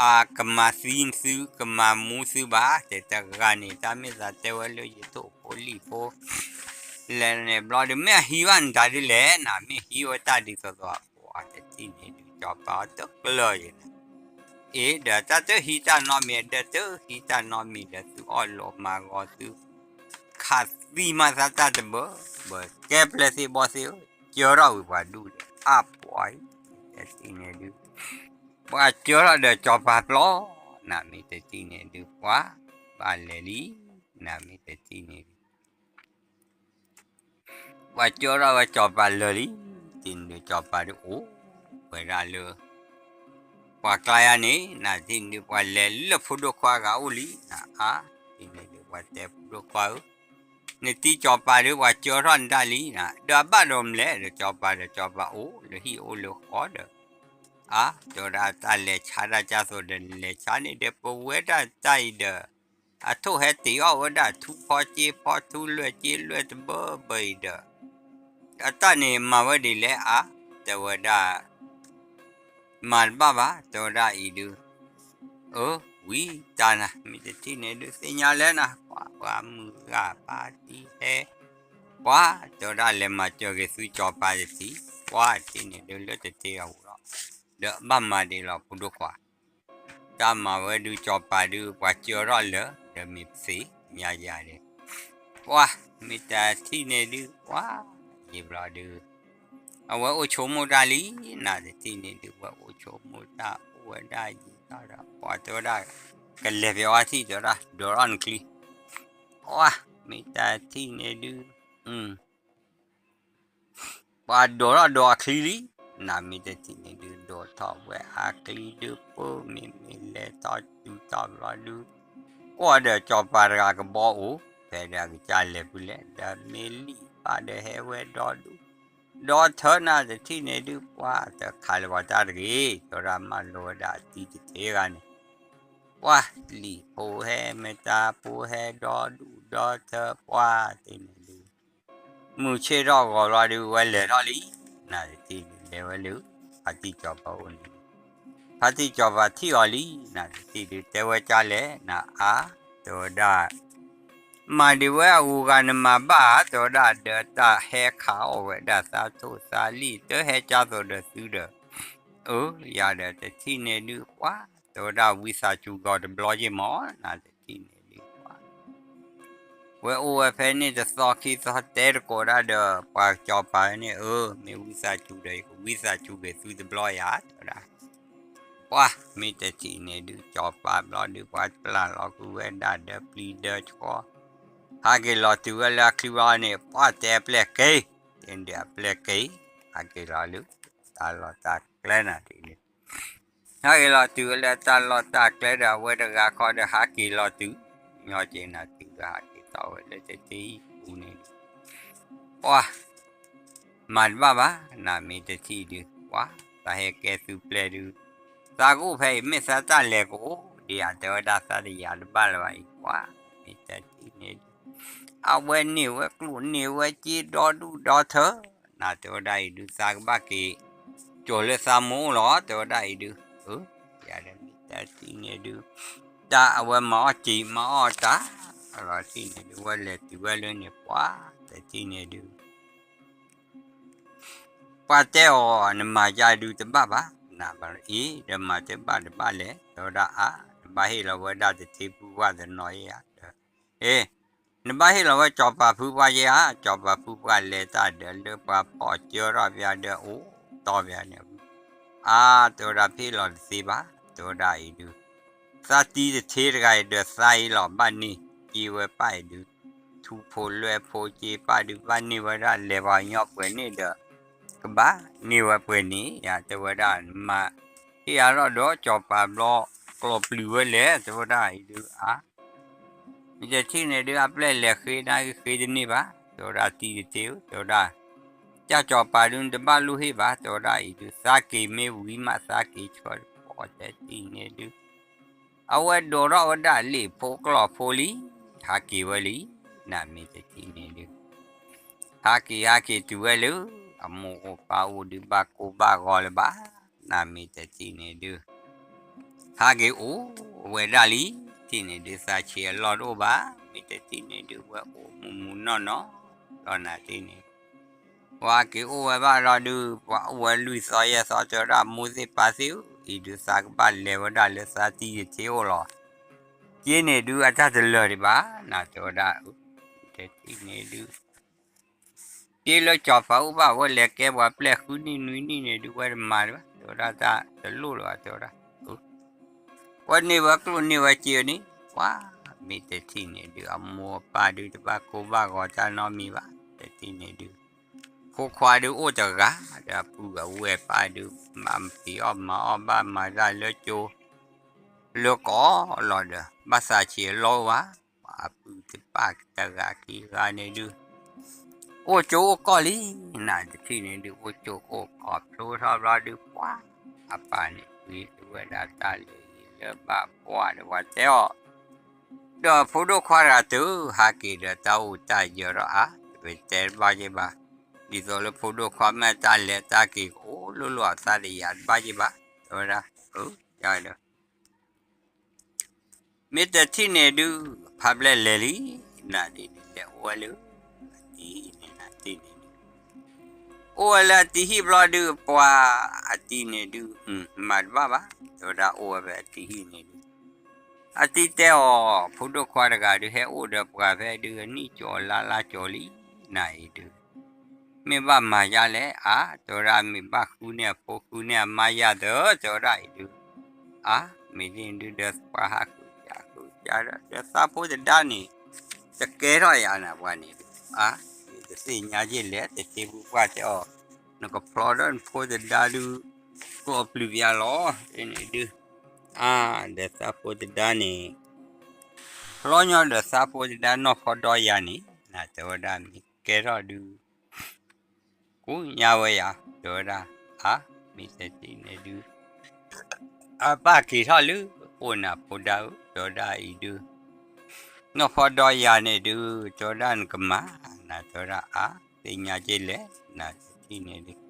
အကမၤသံသု ကမၤမူသုဘၣ်, တဲတဂၤန့ၣ် တၢ်မ့ၢ်သးတဲဝဲလၢယထိၣ်ဖိလံၣ်ဖိ လဲၤန့ၣ်ဘျီဒုး မ့ၢ်အဟံးဘၣ်နတၢ်ဒ်လဲၣ်နၤ, မ့ၢ်ဟံးဝဲတၢ်ဒ်သိးသိး ပှၤတထံၣ်န့ၣ်ဒုး စီၤပၤအီၤတကျၢၢ်ယဲၢ်နၤ, အ့ ဒီးတၢ်တဟံးတၢ်နီတမံၤ ဒီးတဟံးတၢ်နီတမံၤဒီး သုအီၣ်လိာ်မၤဂီၤသု ခးသံမၤသးတၢ်တဘၢဘၢ ကဲပျဲၢ်သ့ၣ်ဘီသ့ၣ်ဧၢ, ကၢထီၣ်ဝံၤပှၤဒူၣ်ဒီး အါပှၤအံၤ တထံၣ်န့ၣ်ဒုး ပှၤကၢထီၣ်ဒီးစီၤပၤပျီ, နမ့ၢ်တထံၣ်န့ၣ်ဒုး ပှၤဘၣ်လဲၤလံ, နမ့ၢ်တထံၣ်န့ၣ်ဒုး ပှၤကၢထီၣ်ဝဲစီၤပၤလၢာ်လံ, တထံၣ်န့ၣ်ဒုး စီၤပၤဒုးအိၣ်ဝဲဒၣ်လၢ ပှၤကျါယါန့ၣ် နတထံၣ်န့ၣ်ဒုး ပှၤလဲၤလၢဖိဒိၣ်ခွါဂၤအိၣ်လံ, နအါ, တထံၣ်န့ၣ်ဒုး ပှၤတဲဖိဒိၣ်ခွါဧၢ, နတံၤစီၤပၤဒုး ပှၤကၢထီၣ်နတၢ်လံ, ဒီးအဘၣ်ဒီးမလဲၣ်ဒီး စီၤပၤဒီးစီၤပၤအိၣ်လၢဟံၣ်အိၣ်လၢဃီဒီး အါ တဲဝဲဒၣ် တၢ်လဲၤဆါတၢ်ကၢ်သိးဒီး နလဲၤဆါန့ၣ်ဒီး ပဝဲဒၣ်တၢ်အံၤဒီး အထိၣ်ဟဲတ့ၢ်အီၣ်ဝဲဒၣ်ထူဖီက့ဖီထူလွဲၢ်က့လွဲၢ်တဘၢဘၢအံၤဒီး အတၢ်န့ၣ်မၤဝဲဒ်လဲၣ်အါ, တဲဝဲဒၣ် မၤတဘၣ်ဘၣ် တဲဝဲဒၣ်အံၤဒုး, အၢ ဝံၤတၢ်နၤ မ့ၢ်တထံၣ်န့ၣ်ဒုး သ့ၣ်ညါလဲၣ်နၤ ပှၤပှၤမုၢ်ဂၤပၢ်တံၤဟဲ ပှၤ တဲဝဲဒၣ်လဲၤမၤစၢၤက့ၤသုစီၤပၤတထံၣ်, ပှၤတထံၣ်န့ၣ်ဒုး လၢတထံၣ်အပူၤဒီး ဒီးဘၣ်မၤဒ်လီၤဖိဒိၣ်ခွါ တၢ်မၤဝဲဒုးစီၤပၤဒုး ပှၤကၢထီၣ်လၢာ် ဒီးမ့ၢ်ပသ့ၣ်ညါယၤန့ၣ်, ပှၤ မ့ၢ်တထံၣ်န့ၣ်ဒုး ပှၤ ယံာ်ဘျီဒုး အဝဲအိၣ်ဆိကမိၣ်တၢ်လံ, နတထံၣ်န့ၣ်ဒုး ဝဲအိၣ်ဆိကမိၣ်တၢ် အိၣ်ဝဲဒၣ်ယံာ်ထီၣ်ဒီး ပှၤတဲဝဲဒၣ် ကလဲၤဖဲအီထံၣ် တဲဝဲဒၣ် ဒိးထီၣ်နချံ, ပှၤ မ့ၢ်တထံၣ်န့ၣ်ဒုး ပှၤဒိးထီၣ်ဒိးအချံလံ, နမ့ၢ်တထံၣ်န့ၣ်ဒုး ဒိးထီၣ်ဝဲအချံဒုး ပၢမ့မ့ၢ်လဲၤထီၣ်တုၤထီၣ်ဘျီဒုး ကွၢ်ဒီးစီၤပၤတဂၤကဘီအိၣ် ဖဲဒီးအကစၢ်လဲၤဖုလဲၣ် ဒီးမ့ၢ်လံၣ်ဘၣ်ဒီးဟဲဝဲဒီဒူၣ် ဒီထၢနၤတထံၣ်န့ၣ်ဒုး ပှၤတခးလၢၤပှၤတၢ်တဂ့ၤ တဲဝဲဒၣ်မၤလိဝဲဒၣ်အတံၤတထ့ဂၤန့ၣ်, ပှၤလံၣ်ဖိဟဲ မတၤဖိဟဲဒီဒူၣ်ဒီထၢ ပှၤတထံၣ်န့ၣ်ဒုး မုၢ်ဆ့ၣ်ထီၣ်ဂီၤဘျီဒုး ဝဲလဲၤထီၣ်လံ, နတထံၣ်ဒုး လဲၤဝဲလၢ ဖါတံၢ်စီၤပၤအိၣ်န့ၣ်, ဖါတံၢ်စီၤပၤထံၣ်အီၤလံ, နတထံၣ်ဒုး တဲဝဲကၢ်လဲၣ် နအါ, တဲဝဲဒၣ် မၤဒံးဝဲအဂုၤအဂၤနမၤဘၣ်ဧါ, တဲဝဲဒၣ်ဒီးတၢ်ဟဲခးအီၣ်ဝဲဒၣ်သးထိၣ်သးလံာ် တဟဲကၢ်သိးဒီးသုဒီး, အၢ ယၤဒီးတထံၣ်န့ၣ်ဒုး ပှၤ တဲဝဲဒၣ်ဝံသးစူၤဂီၤတဘျီယ့ၢ်မး နတထံၣ်န့ၣ်ဒုး ပှၤ ဝဲအိၣ်ဝဲဖဲန့ၣ်တသီခံသီတဲတကိးဒၣ်ဒီး ပှၤစီၤပၤန့ၣ် အၢ မ့ၢ်ဝံသးစူၤဒီး ယကဝံသးစူၤက့ၤသုတဘျီယၤ တဲဝဲဒၣ်, ပှၤ မ့ၢ်တထံၣ်န့ၣ်ဒုး စီၤပၤဘျီဒုး ပှၤပျၢ်လီၤကွံာ်ဝဲဒၣ်ဒီးပျံၤဒီးဆှီ, ဟးက့ၤလီၤတုၤဝဲလၢအချံဘျီန့ၣ် ပှၤတဲအပျဲၢ်က့ၤ, တဲဒုးအပျဲၢ်က့ၤ, ဟးက့ၤလီၤလၢ တၢ်လီၢ်တၢ်ကျဲနၤဒ်န့ၣ် ဟဲက့ၤလီၤတုၤဝဲလၢတၢ်လီၢ်တၢ်ကျဲဒီး အဝဲတဂၤခီဒီးဟးက့ၤလီၤတုၤ, ညီက့ၤနၤတုၤဒီးဟးက့ၤထီၣ်ဝဲလၢတထံၣ်အံၤပူၤန့ၣ်, ပှၤ မၤတဘၣ်ဘၣ် နမ့ၢ်တထံၣ်ဒုး ပှၤ သးဟဲကဲသုပျဲၢ်ဒုး, သးကအိၣ်ဖဲအံၤ မ့ၢ်သးတၢ်လဲၤကအိၣ်ဒံးဧါ တဲဝဲဒၣ်သးတယာ်တဘၣ်လၢၤဘၣ်အံၤ ပှၤ မ့ၢ်တထံၣ်န့ၣ်ဒုး အဝဲန့ၢ်ဝဲကျိၣ်န့ၢ်ဝဲစ့ဒီဒူၣ်ဒီထၢ, နတဲဝဲဒၣ်အံၤဒုး သးကဘၣ်က့ၤ ကၠီၤလၢသးမိၢ်လီၤ တဲဝဲဒၣ်အံၤဒုး, အၢ ယၤဒီးမ့ၢ်တထံၣ်န့ၣ်ဒုး, တၢ်အဝဲမၤအီၣ်စံာ်မၤအီၣ်တၢ်, လီၤတထံၣ်န့ၣ်ဒုး ဝဲလဲၤတုၤဝဲလၢန့ၣ် ပှၤ တထံၣ်န့ၣ်ဒုး ပှၤတဲအီၤ နမၤယၤဒုးတဘၣ်ဘၣ်, နဘၣ်အံၤ ဒီးမၤတဘၣ်တဘၣ်လဲၣ်, တဲဝဲဒၣ်အါ, နဘၣ်ဟ့ၣ်လီၤဝဲဒၣ်တထံဖုပှၢ်တနီၤယဲဧါ, အ့ နဘၣ်ဟ့ၣ်လီၤဝဲစီၤပၤဖုပှၢ်ယဲဧါ, စီၤပၤဖုပှၢ်လဲၤတၢ်ဒီးလၢပှၤဖီၣ်ကၢထီၣ်ပယၤဒီးအိၣ်တီၢ်ပယၤန့ၣ်, အါ တဲဝဲဒၣ်ဖ့ၣ်လီၤတသ့ဘၣ်, တဲဝဲဒၣ်အံၤဒုး, သးတံၤတထ့တဂၤအံၤဒီးသးအံၤလီၤ ဘၣ်န့ၢ်က့ၤဝဲပၢ်အံၤဒုး, ထူဖိလွဲၢ်ဖိက့ပၢ်ဒုး ဘၣ်န့ၢ်ဝဲဒၣ်လဲၤပှၤကညီပှဲၤန့ၣ်ဒီး ကဘၣ်န့ၢ်ဝဲပှဲၤန့ၣ်ယါ တဲဝဲဒၣ် နမၤဟ့ၣ်အါထီၣ်ဒီးစီၤပၤဘျီ ကျီၢ်ပျုၤဝဲလဲၣ် တဲဝဲဒၣ်အံၤဒုး အါ မ့ၢ်တထံၣ်န့ၣ်ဒုး အပျဲၢ်လဲၤဃ့နၤဂ့ၤဃ့တန့ၢ်ဘၣ်, တဲဝဲဒၣ်တံၤတထ့ဧၢ တဲဝဲဒၣ်, တၢ်စီၤပၤဒုး နတဘၣ်လိၣ်ဟ့ၣ်ဘၣ် တဲဝဲဒၣ်အံၤဒုး သးက့ၤမ့ၢ်ဝံၤမး သးက့ၤဆၢတပီၣ် တဲတထံၣ်န့ၣ်ဒုး အဝဲဒိးထီၣ်ဝဲဒၣ်လံာ်ဖိကျိာ်ဖိလံ, ဟးက့ၤဝဲလံ, နမ့ၢ်တထံၣ်န့ၣ်ဒုး ဟးက့ၤဟးက့ၤတုၤဝဲလၢ အမိၢ်အိၣ်ပၢ်အိၣ်ဒုး ဘၣ်ကိၢ်ဘၣ်ဂီၤလၢၤဘၣ်, နမ့ၢ်တထံၣ်န့ၣ်ဒုး ဟးက့ၤအိၣ်ဝဲဒၣ်လံ, ထံၣ်န့ၣ်ဒုး သးဆံးအလီၢ်တအိၣ်ဘၣ်, မ့ၢ်တထံၣ်န့ၣ်ဒုး ဝဲအိၣ်မူမူနီၢ်နီၢ်, လီၤနၤထံၣ်န့ၣ် ပှၤက့ၤအိၣ်ဝဲဘၣ်ဒီးဒုး ပှၤအိၣ်ဝဲလွံၢ်သီယဲၢ်သီ တဲဝဲဒၣ် မိၢ်သ့ၣ်ပၢ်သ့ၣ်ဧၢ, အံၤဒုးသးကဘၣ်လဲၤဝဲဒၣ်လၢသးတံၢ်တထ့အိၣ်လီၤ, က့န့ၣ်ဒုးအတၢ်တလၢာ်ဒံးဘၣ်, နတဲဝဲဒၣ် တထံၣ်န့ၣ်ဒုး က့လၢစီၤပၤအိၣ်ဘၣ် ဝဲလဲၤကဲပှၤပျဲၢ်ဃုနံၣ်နွံနံၣ်န့ၣ်ဒုး ဝဲတမၤဒံးဘၣ်, တဲဝဲဒၣ်တၢ်တလိၣ်လၢၤဘၣ် တဲဝဲဒၣ် ဝဲန့ၢ်ဝဲကျိၣ်န့ၢ်ဝဲစ့န့ၣ် ပှၤမ့ၢ်တထံၣ်န့ၣ်ဒုး အမိၢ်အပၢ်ဒုးတဘၣ်ကိၢ်ဘၣ်ဂီၤတၢ်နီတမံၤဘၣ်, တထံၣ်န့ၣ်ဒုး ဖိခွါဒုးအိၣ်တဂၤဒီး အပုၢ်အဝဲၢ်ပၢ်ဒုး ဘၣ်ဖံးအီၣ်မၤအီၣ် ဘၣ်မၤတၢ်လၢကၠိ လၢကီးလီၤဒီး ဘၣ်သးဆံးအလီၢ်အိၣ်ဘၣ်, ပှၤအပုၢ်တပၢ်တဂၤခံဂၤန့ၣ်ဒုး အိၣ်ကၠိအိၣ်ကီၢ်လံ, နတထံၣ်န့ၣ်ဒုး အိၣ်ကၠိအိၣ်ကီၢ်ဖျိထီၣ်ဘျီဒုး ပှၤအပၢ်န့ၣ် ဝံၤဝဲဒၣ်တၢ်လၢယံၤလၢဘၣ်ပှၢ်ဒီး ပှၤတဲအီၤ ဒီးဖိဒိၣ်ခွါတဂၤတုၤ ဟးက့ၤဒီးတၢ်အိၣ်တၢ်ယၢၤဒီးအါ တပတဲတဘၣ်က့ၤဘၣ်, ဒ်သိးလၢဖိဒိၣ်ခွါမ့ၢ်တၢ်လဲၤတၢ်က့ၤကအိၣ်လိၣ်လိၣ်အသးတယာ်တဘၣ်က့ၤဘၣ်, တဲဝဲဒၣ် ဒီး မ့ၢ်တထံၣ်န့ၣ်ဒုး ဖါဘျဲၣ်လဲၤလံ, နဒ်န့ၣ်လဲၤအိၣ်ဝဲလၢ အတံၤဟံၣ်န့ၣ် နတထံၣ်န့ၣ်ဒုး အိၣ်ဝဲလၢအတံၤဟံၣ်ဘျီဒုး ပှၤအတံၤန့ၣ်ဒုး မၤတဘၣ်ဘၣ်, တဲဝဲဒၣ်အိၣ်ဝဲဖဲအတံၤဟံၣ်န့ၣ်ဒုး အတံၤတဲအီၤ ဖိဒိၣ်ခွါတဂၤဒုး ဟဲအိၣ်ဒီးပှၤဖဲဒုး အနံၣ်ကၠီလါလါကၠီလံ, နအံၤဒုး မ့ၢ်ဘၣ်မၤယါလဲၣ်, အါ တဲဝဲဒၣ် မ့ၢ်ဘၣ်ဃုန့ၢ်အဖိဃုန့ၢ်အမါယါသၢ, တဲဝဲဒၣ်အံၤဒုး အါ မ့ၢ်သ့ၣ်ဒုး ဒီးပှၤဟးဃုာ်ယါဃုာ်ယါဒီး ဒီးသးဖိသဒါန့ၣ် တကဲထီၣ်ယါနၤပှၤန့ၣ်ဒုး အါ တသ့ၣ်ညါက့ၤလဲၣ်, တထံၣ်ပှၢ်တဲအီၤ နကဖျီဒီးနဖိသဒါဒုး ကိးပျုၤပျါလီၤ, တန့ၣ်ဒုး အါ ဒီးသးဖိသဒါန့ၣ် ဖျီညီဒီးသးဖိသဒါနီၢ်ဖီဒီယၤန့ၣ် နတဲဝဲဒၣ်မ့ၢ်ကဲထီၣ်ဒုး ကိးညါဝဲယၤ တဲဝဲဒၣ် အါ မ့ၢ်တထံၣ်န့ၣ်ဒုး အပၢ်က့ၤထီၣ်လၢ အိၣ်နၤဖိဒါဧၢ တဲဝဲဒၣ်အံၤဒုး နီၢ်ဖီဒီယၤန့ၣ်ဒုး တဲဝဲဒၣ်နကမၤ နတဲဝဲဒၣ် အါ သ့ၣ်ညါက့ၤလဲၣ် နတထံၣ်န့ၣ်ဒုး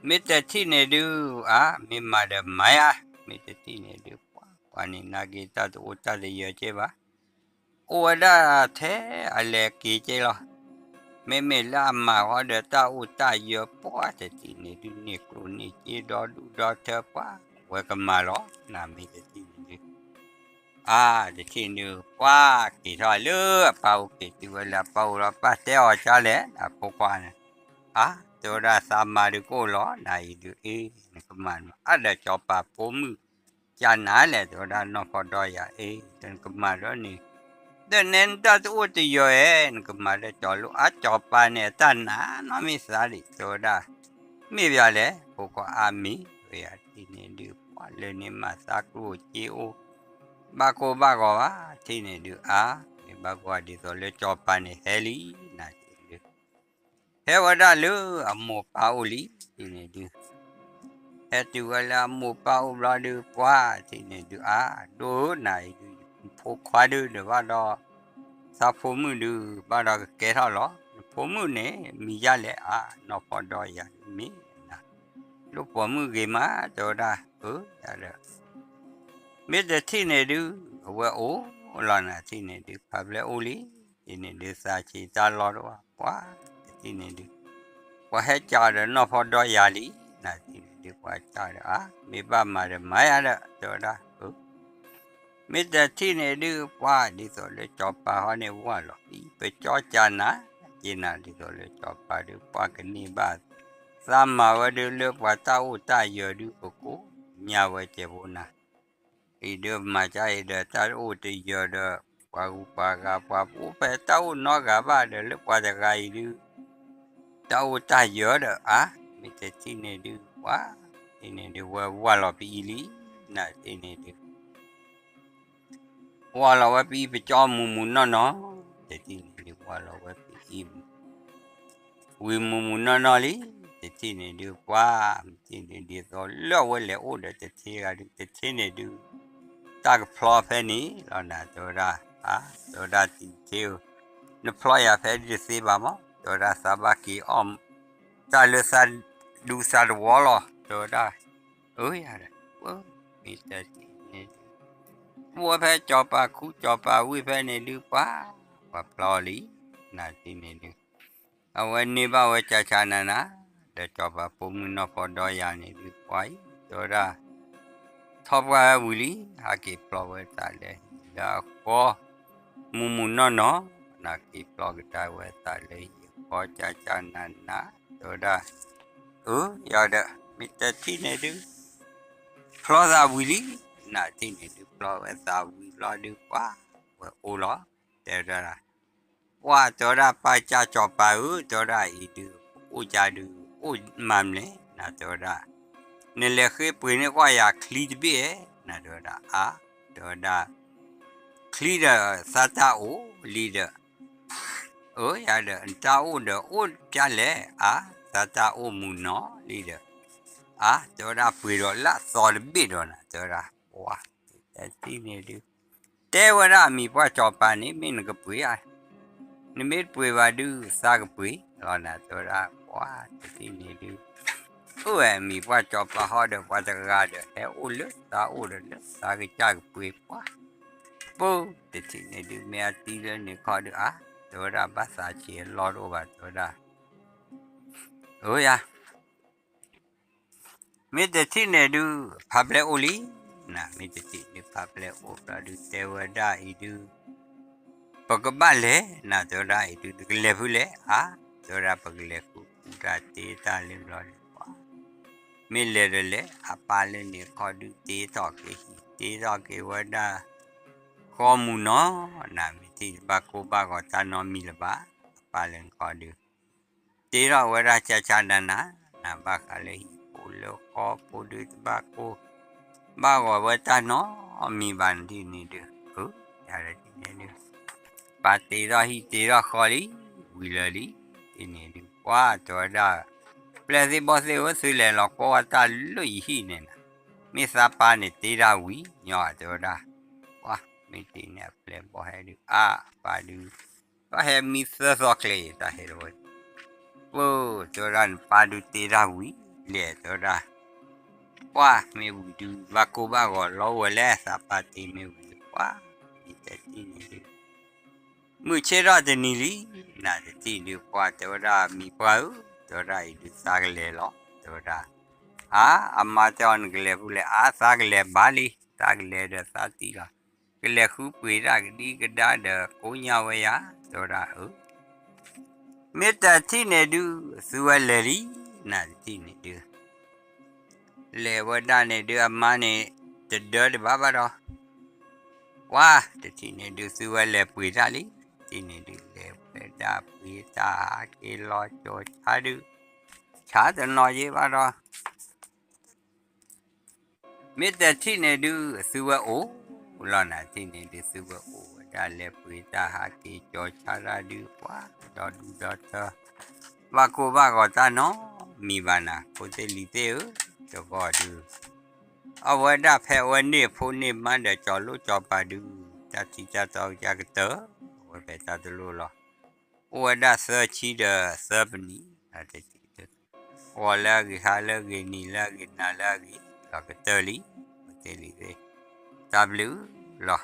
မ့ၢ်တထံၣ်န့ၣ်ဒုး အါ မ့ၢ်မၤဒီးမၤယါ မ့ၢ်တထံၣ်န့ၣ်ဒုး ပှၤကွၢ်န့ၣ်နာ်က့ၤတၢ်တအိၣ်တၢ်တယၢၤက့ၤဘၣ် အိၣ်ဝဲဒၣ်ထဲအလဲၤက့ၤက့ၤလီၤ. မ့မ့ၢ်လၢအမၤဃီဒီးတၢ်အိၣ်တၢ်ယၢၤပှၢ်တထံၣ်န့ၣ်ဒုး န့ၢ်ကျိၣ်န့ၢ်စ့ဒီဒူၣ်ဒီထၢပှၢ် ဝဲကမၤလီၤ နမ့ၢ်တထံၣ်န့ၣ်ဒုး အါ တထံၣ်န့ၣ် ပှၢ်က့ၤထီၣ်လၢအပၢ်အိၣ်က့ၤတုၤဝဲလၢအပၢ်အိၣ်လီၤ ပၢ်တဲအီၤကၢ်လဲၣ် အဖိခွါန့ၣ် အါ တဲဝဲဒၣ်သးမၤဒုးကအိၣ်လီၤ နအံၤဒုး အ့ နကမၤနမၤ အါဒီးစီၤပၤဖိမုၣ် ကနၤလဲၣ် တဲဝဲဒၣ်နီၢ်ဖီဒီယၤ အ့ နကမၤဒီးန့ၣ် ဒီးနဲနတၢ်တအိၣ်တယၢၤဧဲ နကမၤဒီးစီၤလိၣ်အါစီၤပၤန့ၣ် အတၢ်နာ်နီတမံၤသးဒံး တဲဝဲဒၣ် မ့ၢ်ဘၣ်လဲၣ် ဖိခွါအါမံၤ ဝဲယၤတထံၣ်န့ၣ်ဒုး ပှၢ်လၢန့ၣ်မၤသးကျိၣ်စ့အိၣ် ဘၣ်ကိၢ်ဘၣ်ဂီၤဘၣ် ထံၣ်န့ၣ်ဒုး အါ မ့ၢ်ဘၣ်ကွၢ်ဒ်သိးလၢစီၤပၤန့ၣ်ဟဲလံ နၤထံၣ်န့ၣ်ဒုး ဟဲဝဲဒၣ်လၢအမိၢ်ပၢ်အိၣ်လံ ထံၣ်န့ၣ်ဒုး ဟဲတုၤဝဲလၢအမိၢ်ပၢ်အိၣ်ဘျီဒုး ပှၢ်ထံၣ်န့ၣ်ဒုး အါ ဒိၣ်ဧၢ နၤအံၤဒုး ဖိခွါဒုးဒီးဘၣ်ဒီး သးဖိမုၣ်ဒုး ဘၣ်ဒီးကကဲထီၣ်လီၤ နဖိမုၣ်န့ၣ် မံၤယါလဲၣ် အါ နီၢ်ဖီဒီယၤ မ့ၢ်နၤ လိၣ်ပိာ်မုၣ်ဂ့ၤမး တဲဝဲဒၣ် အၢ ယၤဒီး မ့ၢ်တထံၣ်န့ၣ်ဒုး အဝဲအိၣ်လီၤ နၤထံၣ်န့ၣ်ဒုး ဖးဘျဲၣ်အိၣ်လံ ထံၣ်န့ၣ်ဒုး သးဆံးတၢ်လီၢ်တအိၣ်ဘၣ် ပှၢ်တထံၣ်န့ၣ်ဒုး ပှၤဟဲကးဒီးနီၢ်ဖီဒီယၤလံ နၤထံၣ်န့ၣ်ဒုး ပှၤကးဒီး အါ မ့ၢ်ဘၣ်မၤဒီးမၤယါဒီး တဲဝဲဒၣ် အၢ မ့ၢ်တထံၣ်န့ၣ်ဒုး ပှၢ်ဒ်သိးလၢစီၤပၤဟီန့ၣ် ဝၢ်လီၤပံ ပကၠီကနၤ က့ၤနၤဒ်သိးလၢစီၤပၤဒုး ပှၢ်ကန့ၢ်ဘၣ် သးမၤဝဲဒုးလၢပှၤတၢ်အိၣ်တၢ်ယၢၤဒုး ကကိးညါဝဲကဲးဖိနၤ အံၤဒုးမၤကါအံၤဒီးတၢ်အိၣ်တယၢၤဒီး ပှၤဂုၤပှၤဂၤ ပှၤပအိၣ်ဖဲတၢ်အိၣ်နီတဂၤဘၣ်ဒီး လၢပှၤတဂၤအံၤဒုး တၢ်အိၣ်တၢ်ယၢၤဒီး အါ မ့ၢ်တထံၣ်န့ၣ်ဒုး ပှၢ် ထံၣ်န့ၣ်ဒုး ဝဲဝၢ်လီၤပံအံၤလံ နၤထံၣ်န့ၣ်ဒုး ဝၢ်လီၤဝဲပံအံၤ ပကၠီမူးမူးနီၢ်နီၢ် တထံၣ်န့ၣ်ဒုး ဝၢ်လီၤဝဲပံအံၤမူး ဝံၤမုာ်မုာ်နီၢ်နီၢ်လံ, တထံၣ်န့ၣ်ဒုးပှၤ, မ့ၢ်တထံၣ်န့ၣ်ဒ်သိးလၢအဝဲလဲၤအိၣ်ဒီးတထံၣ်ဂၤဒုး တထံၣ်န့ၣ်ဒုး တၢ်ကဖျီဖဲန့ၣ်လီၤနၤ တဲဝဲဒၣ်, အါ တဲဝဲဒၣ်တထံၣ်ဧၢ, နဖျီယၤဖဲဒုးတသ့ဘၣ်မး တဲဝဲဒၣ် သးဘၣ်က့ၤအီၣ် တၢ်လၢသးဒူသးတဝီလီၤ တဲဝဲဒၣ်, အၢယၤဒီး မ့ၢ်တထံၣ်န့ၣ်ဒုး အိၣ်ဝဲဖဲစီၤပၤခူစီၤပၤဝ့ၢ်ဖဲန့ၣ်ဒုးပှၤ, ပှၤဖျီလံ, နၤတထံၣ်န့ၣ်ဒုး အဝဲန့ၢ်ဘၣ်ဝဲကၢ်ကၢ်နၤနၤ, ဒီးစီၤပၤဖိမုၣ်နီၢ်ဖီဒီယၤန့ၣ်ဒုးပှၤအံၤ တဲဝဲဒၣ် ထီၣ်ပှၢ်ဝဲဝံၤလံ, ဟဲက့ၤဖျီဝဲသးလၢဟံၣ် လၢအဃီ, မုာ်မုာ်နီၢ်နီၢ်, နက့ၤဖျီကဒါဝဲသးလၢဟံၣ်အဃီ ကၢ်ကၢ်နၤနၤ, တဲဝဲဒၣ်, အၢ ယၤဒီး မ့ၢ်တထံၣ်န့ၣ်ဒုး ဖျီသးဝံၤလံ, နၤတထံၣ်န့ၣ်ဒုး ဖျီဝဲသးဝံၤလီၤဒုးပှၤ, ဝဲအိၣ်လီၤ, တဲဝဲဒၣ် ပှၤတဲဝဲဒၣ် ပၢ်ကၢ်စီၤပၤဧၢ, တဲဝဲဒၣ်အံၤဒုး ပအိၣ်ကၢ်ဒုး အိၣ်မၤမလဲၣ် နၤတဲဝဲဒၣ်, နလဲၤဃ့ပှ့ၤန့ၢ်ကွၢ်ယၤချံတဘ့ၣ်ဧါ, နၤတဲဝဲဒၣ် အါ, တဲဝဲဒၣ် ချံဒီးသးတၢ်အိၣ်လံဒီး, အၢ ယၤဒီး တၢ်အိၣ်ဒီးအိၣ်ကၢ်လဲၣ်, အါ သးတၢ်အိၣ်မုာ်နီၢ်လံဒီး, အါ တဲဝဲဒၣ်ပှ့ၤဒီးလၢအသီတဘ့ၣ်ဒီးနၤ တဲဝဲဒၣ်, ပှၤ တထံၣ်န့ၣ်ဒုး တဲဝဲဒၣ်အမံၤပှၢ်စီၤပၤန့ၣ် မ့ၢ်နကပှ့ၤဧါ, နမ့ၢ်တပှ့ၤဘၣ်ဒုး သးကပှ့ၤလီၤနၤ တဲဝဲဒၣ်, ပှၤ တထံၣ်န့ၣ်ဒုး အိၣ်ဝဲအမံၤပှၢ်စီၤပၤဟီဒီး ပှၤတဂၤဒီး ဟဲအိၣ်လၢသးအိၣ်ဒီးလၢသးကစၢ်ကပှ့ၤပှၤ, ပၢ်တထံၣ်န့ၣ်ဒုး မ့ၢ်အတံၤလၢန့ၣ်ခီဒုး အါ တဲဝဲဒၣ် ဘၣ်သးဆံးအလီၢ်တအိၣ်ဘၣ် တဲဝဲဒၣ်, အၢယၤ မ့ၢ်တထံၣ်န့ၣ်ဒုး ဖးဖျဲၣ်အိၣ်လံ, နၤ မ့ၢ်တထံၣ်န့ၣ် ဖးဖျဲၣ်အိၣ်ဘျီဒုး တဲဝဲဒၣ်အံၤဒုး ပကဘၣ်လဲၤ နၤ တဲဝဲဒၣ်အံၤဒုး နကလဲၤဖုလဲၣ် အါ တဲဝဲဒၣ် ပကလဲၤဃုပူၤတၢ်တ့တၢ်လၢဘျီဒုး ပှၤ မ့ၢ်လဲၤဒီးလဲၤ အပၢ်လၢန့ၣ်ခီဒုး တ့ထီၣ်က့ၤဟံၣ် တ့ထီၣ်က့ၤဝဲဒၣ် ဃီမုၢ်နီၤ, နၤ မ့ၢ်ထံၣ်တဘၣ်ကိၢ်ဘၣ်ဂီၤတၢ်နီတမံၤလၢၤဘၣ်, အပၢ်လၢန့ၣ်ခီဒုး တ့ထီၣ်ဝဲဒၣ်ကၢ်ကၢ်နၤနၤ, နၤဘၣ်ဃးလၢဟံၣ်ဖိလၢဃီဖိဒုးတဘၣ်ကိၢ် ဘၣ်ဂီၤဝဲတၢ်နီတမံၤဘၣ်န့ၣ်ဒုး, အၢ ယၤဒီးန့ၣ်ဒုး ပၢ်တ့ထီၣ်ဟံၣ်တ့ထီၣ်ဃီလံ, ဝံၤလၢာ်လံ, တ့န့ၣ်ဒုး ပှၤ တဲဝဲဒၣ်, ပျဲၢ်သ့ၣ်ဘီၣ်သ့ၣ်ဧၢ သုလဲၤလီၤကွၢ်ဝဲတၢ်လၢယဟံၣ်န့ၣ်နၤ, မ့ၢ်သးပၢ်န့ၣ်တ့တၢ်ဝံၤညီ တဲဝဲဒၣ်, ပှၤ မ့ၢ်တ့န့ၣ်အပျဲၢ်ဘီၣ်ဟဲဒုး အါ ပၢ်ဒုး တၢ်ဟဲမံသၢသီကျဲအံၤ တၢ်ဟဲတဝဲ, ပၢ် တဲဝဲဒၣ် နပၢ်ဒုးတ့တၢ်ဝံၤလဲၣ် တဲဝဲဒၣ်, ပှၤ မ့ၢ်ဝံၤဒုး ဘၣ်ကိၢ်ဘၣ်ဂီၤလီၤဝဲလဲၣ် သးပၢ်တ့မ့ၢ်ဝံၤ ပှၤ မ့ၢ်တထံၣ်န့ၣ်ဒုး မုၢ်ဆ့ၣ်ထီၣ်တနံၤလံ, နၤတထံၣ်ဒုး ပှၤ တဲဝဲဒၣ် မံၤပှၢ်ဧၢ, တဲဝဲဒၣ်အံၤဒုး သးကလဲၤလီၤ တဲဝဲဒၣ်, အါ အမါတဲအီၤ နကလဲၤဖုလဲၣ်, အါ သးကလဲၤဘၣ်လံ, သးကလဲၤဒီးသးတံၢ်လီၤ, ကလဲၤဃုပှ့ၤတၢ်ကဒံကဒါဒီးကိညၢ်ဝဲယၤ, တဲဝဲဒၣ် အၢ မ့ၢ်တထံၣ်န့ၣ်ဒုး သုဝဲလဲၤလံ, နၤတထံၣ်န့ၣ်ဒုး လဲၤဝဲဒၣ်န့ၣ်ဒုး အမါန့ၣ် တဒၢတဘၣ်ဘၣ်ဒီး, ပှၤ တထံၣ်န့ၣ်ဒုး သုဝဲလဲၤပှ့ၤတၢ်လံ, တထံၣ်န့ၣ်ဒုး လဲၤပှ့ၤတၢ်ပှ့ၤတၢ်ဟးက့ၤလီၤကၠီၤဆါဒုး, ဆါတနီၤယ့ဘၣ်ဒီး မ့ၢ်တထံၣ်န့ၣ်ဒုး သုဝဲအိၣ်လီၤ, နၤတထံၣ်န့ၣ်ဒုး သုဝဲအိၣ်ဝဲဒၣ် လဲၤပှ့ၤတၢ်ဟးက့ၤကၠီၤဆါတၢ်ဒုး ပှၤ ဒီဒူၣ်ဒီထၢ ဘၣ်ကိၢ်ဘၣ်ဂီၤတၢ်နီတမံၤဘၣ်နၤ, ဖိသ့ၣ်လံၤသ့ၣ်ဧၢ, တဂီၢ်ဒုး အဝဲဒၣ်ဖဲအဝဲန့ၢ်ဖိန့ၢ်မါဒီး ကၠီၤလိၣ်ကၠီၤပၤဒုး တၢ်ထံတၢ်တီကစၢ်ကတၢၢ်, အဝဲဖဲတၢ်တလိၣ်လီၤ, အိၣ်ဝဲဒၣ်သၢဆံဒီးသၢပနံၣ်, ဂီၤလၢအဂ့ၤ ဟါလၢအဂ့ၤ နံၤလၢအဂ့ၤ နၤလၢအဂ့ၤ လီၤကတၢၢ်လံ, ဖိသ့ၣ်လံၤသ့ၣ်, တၢ်ဘျုး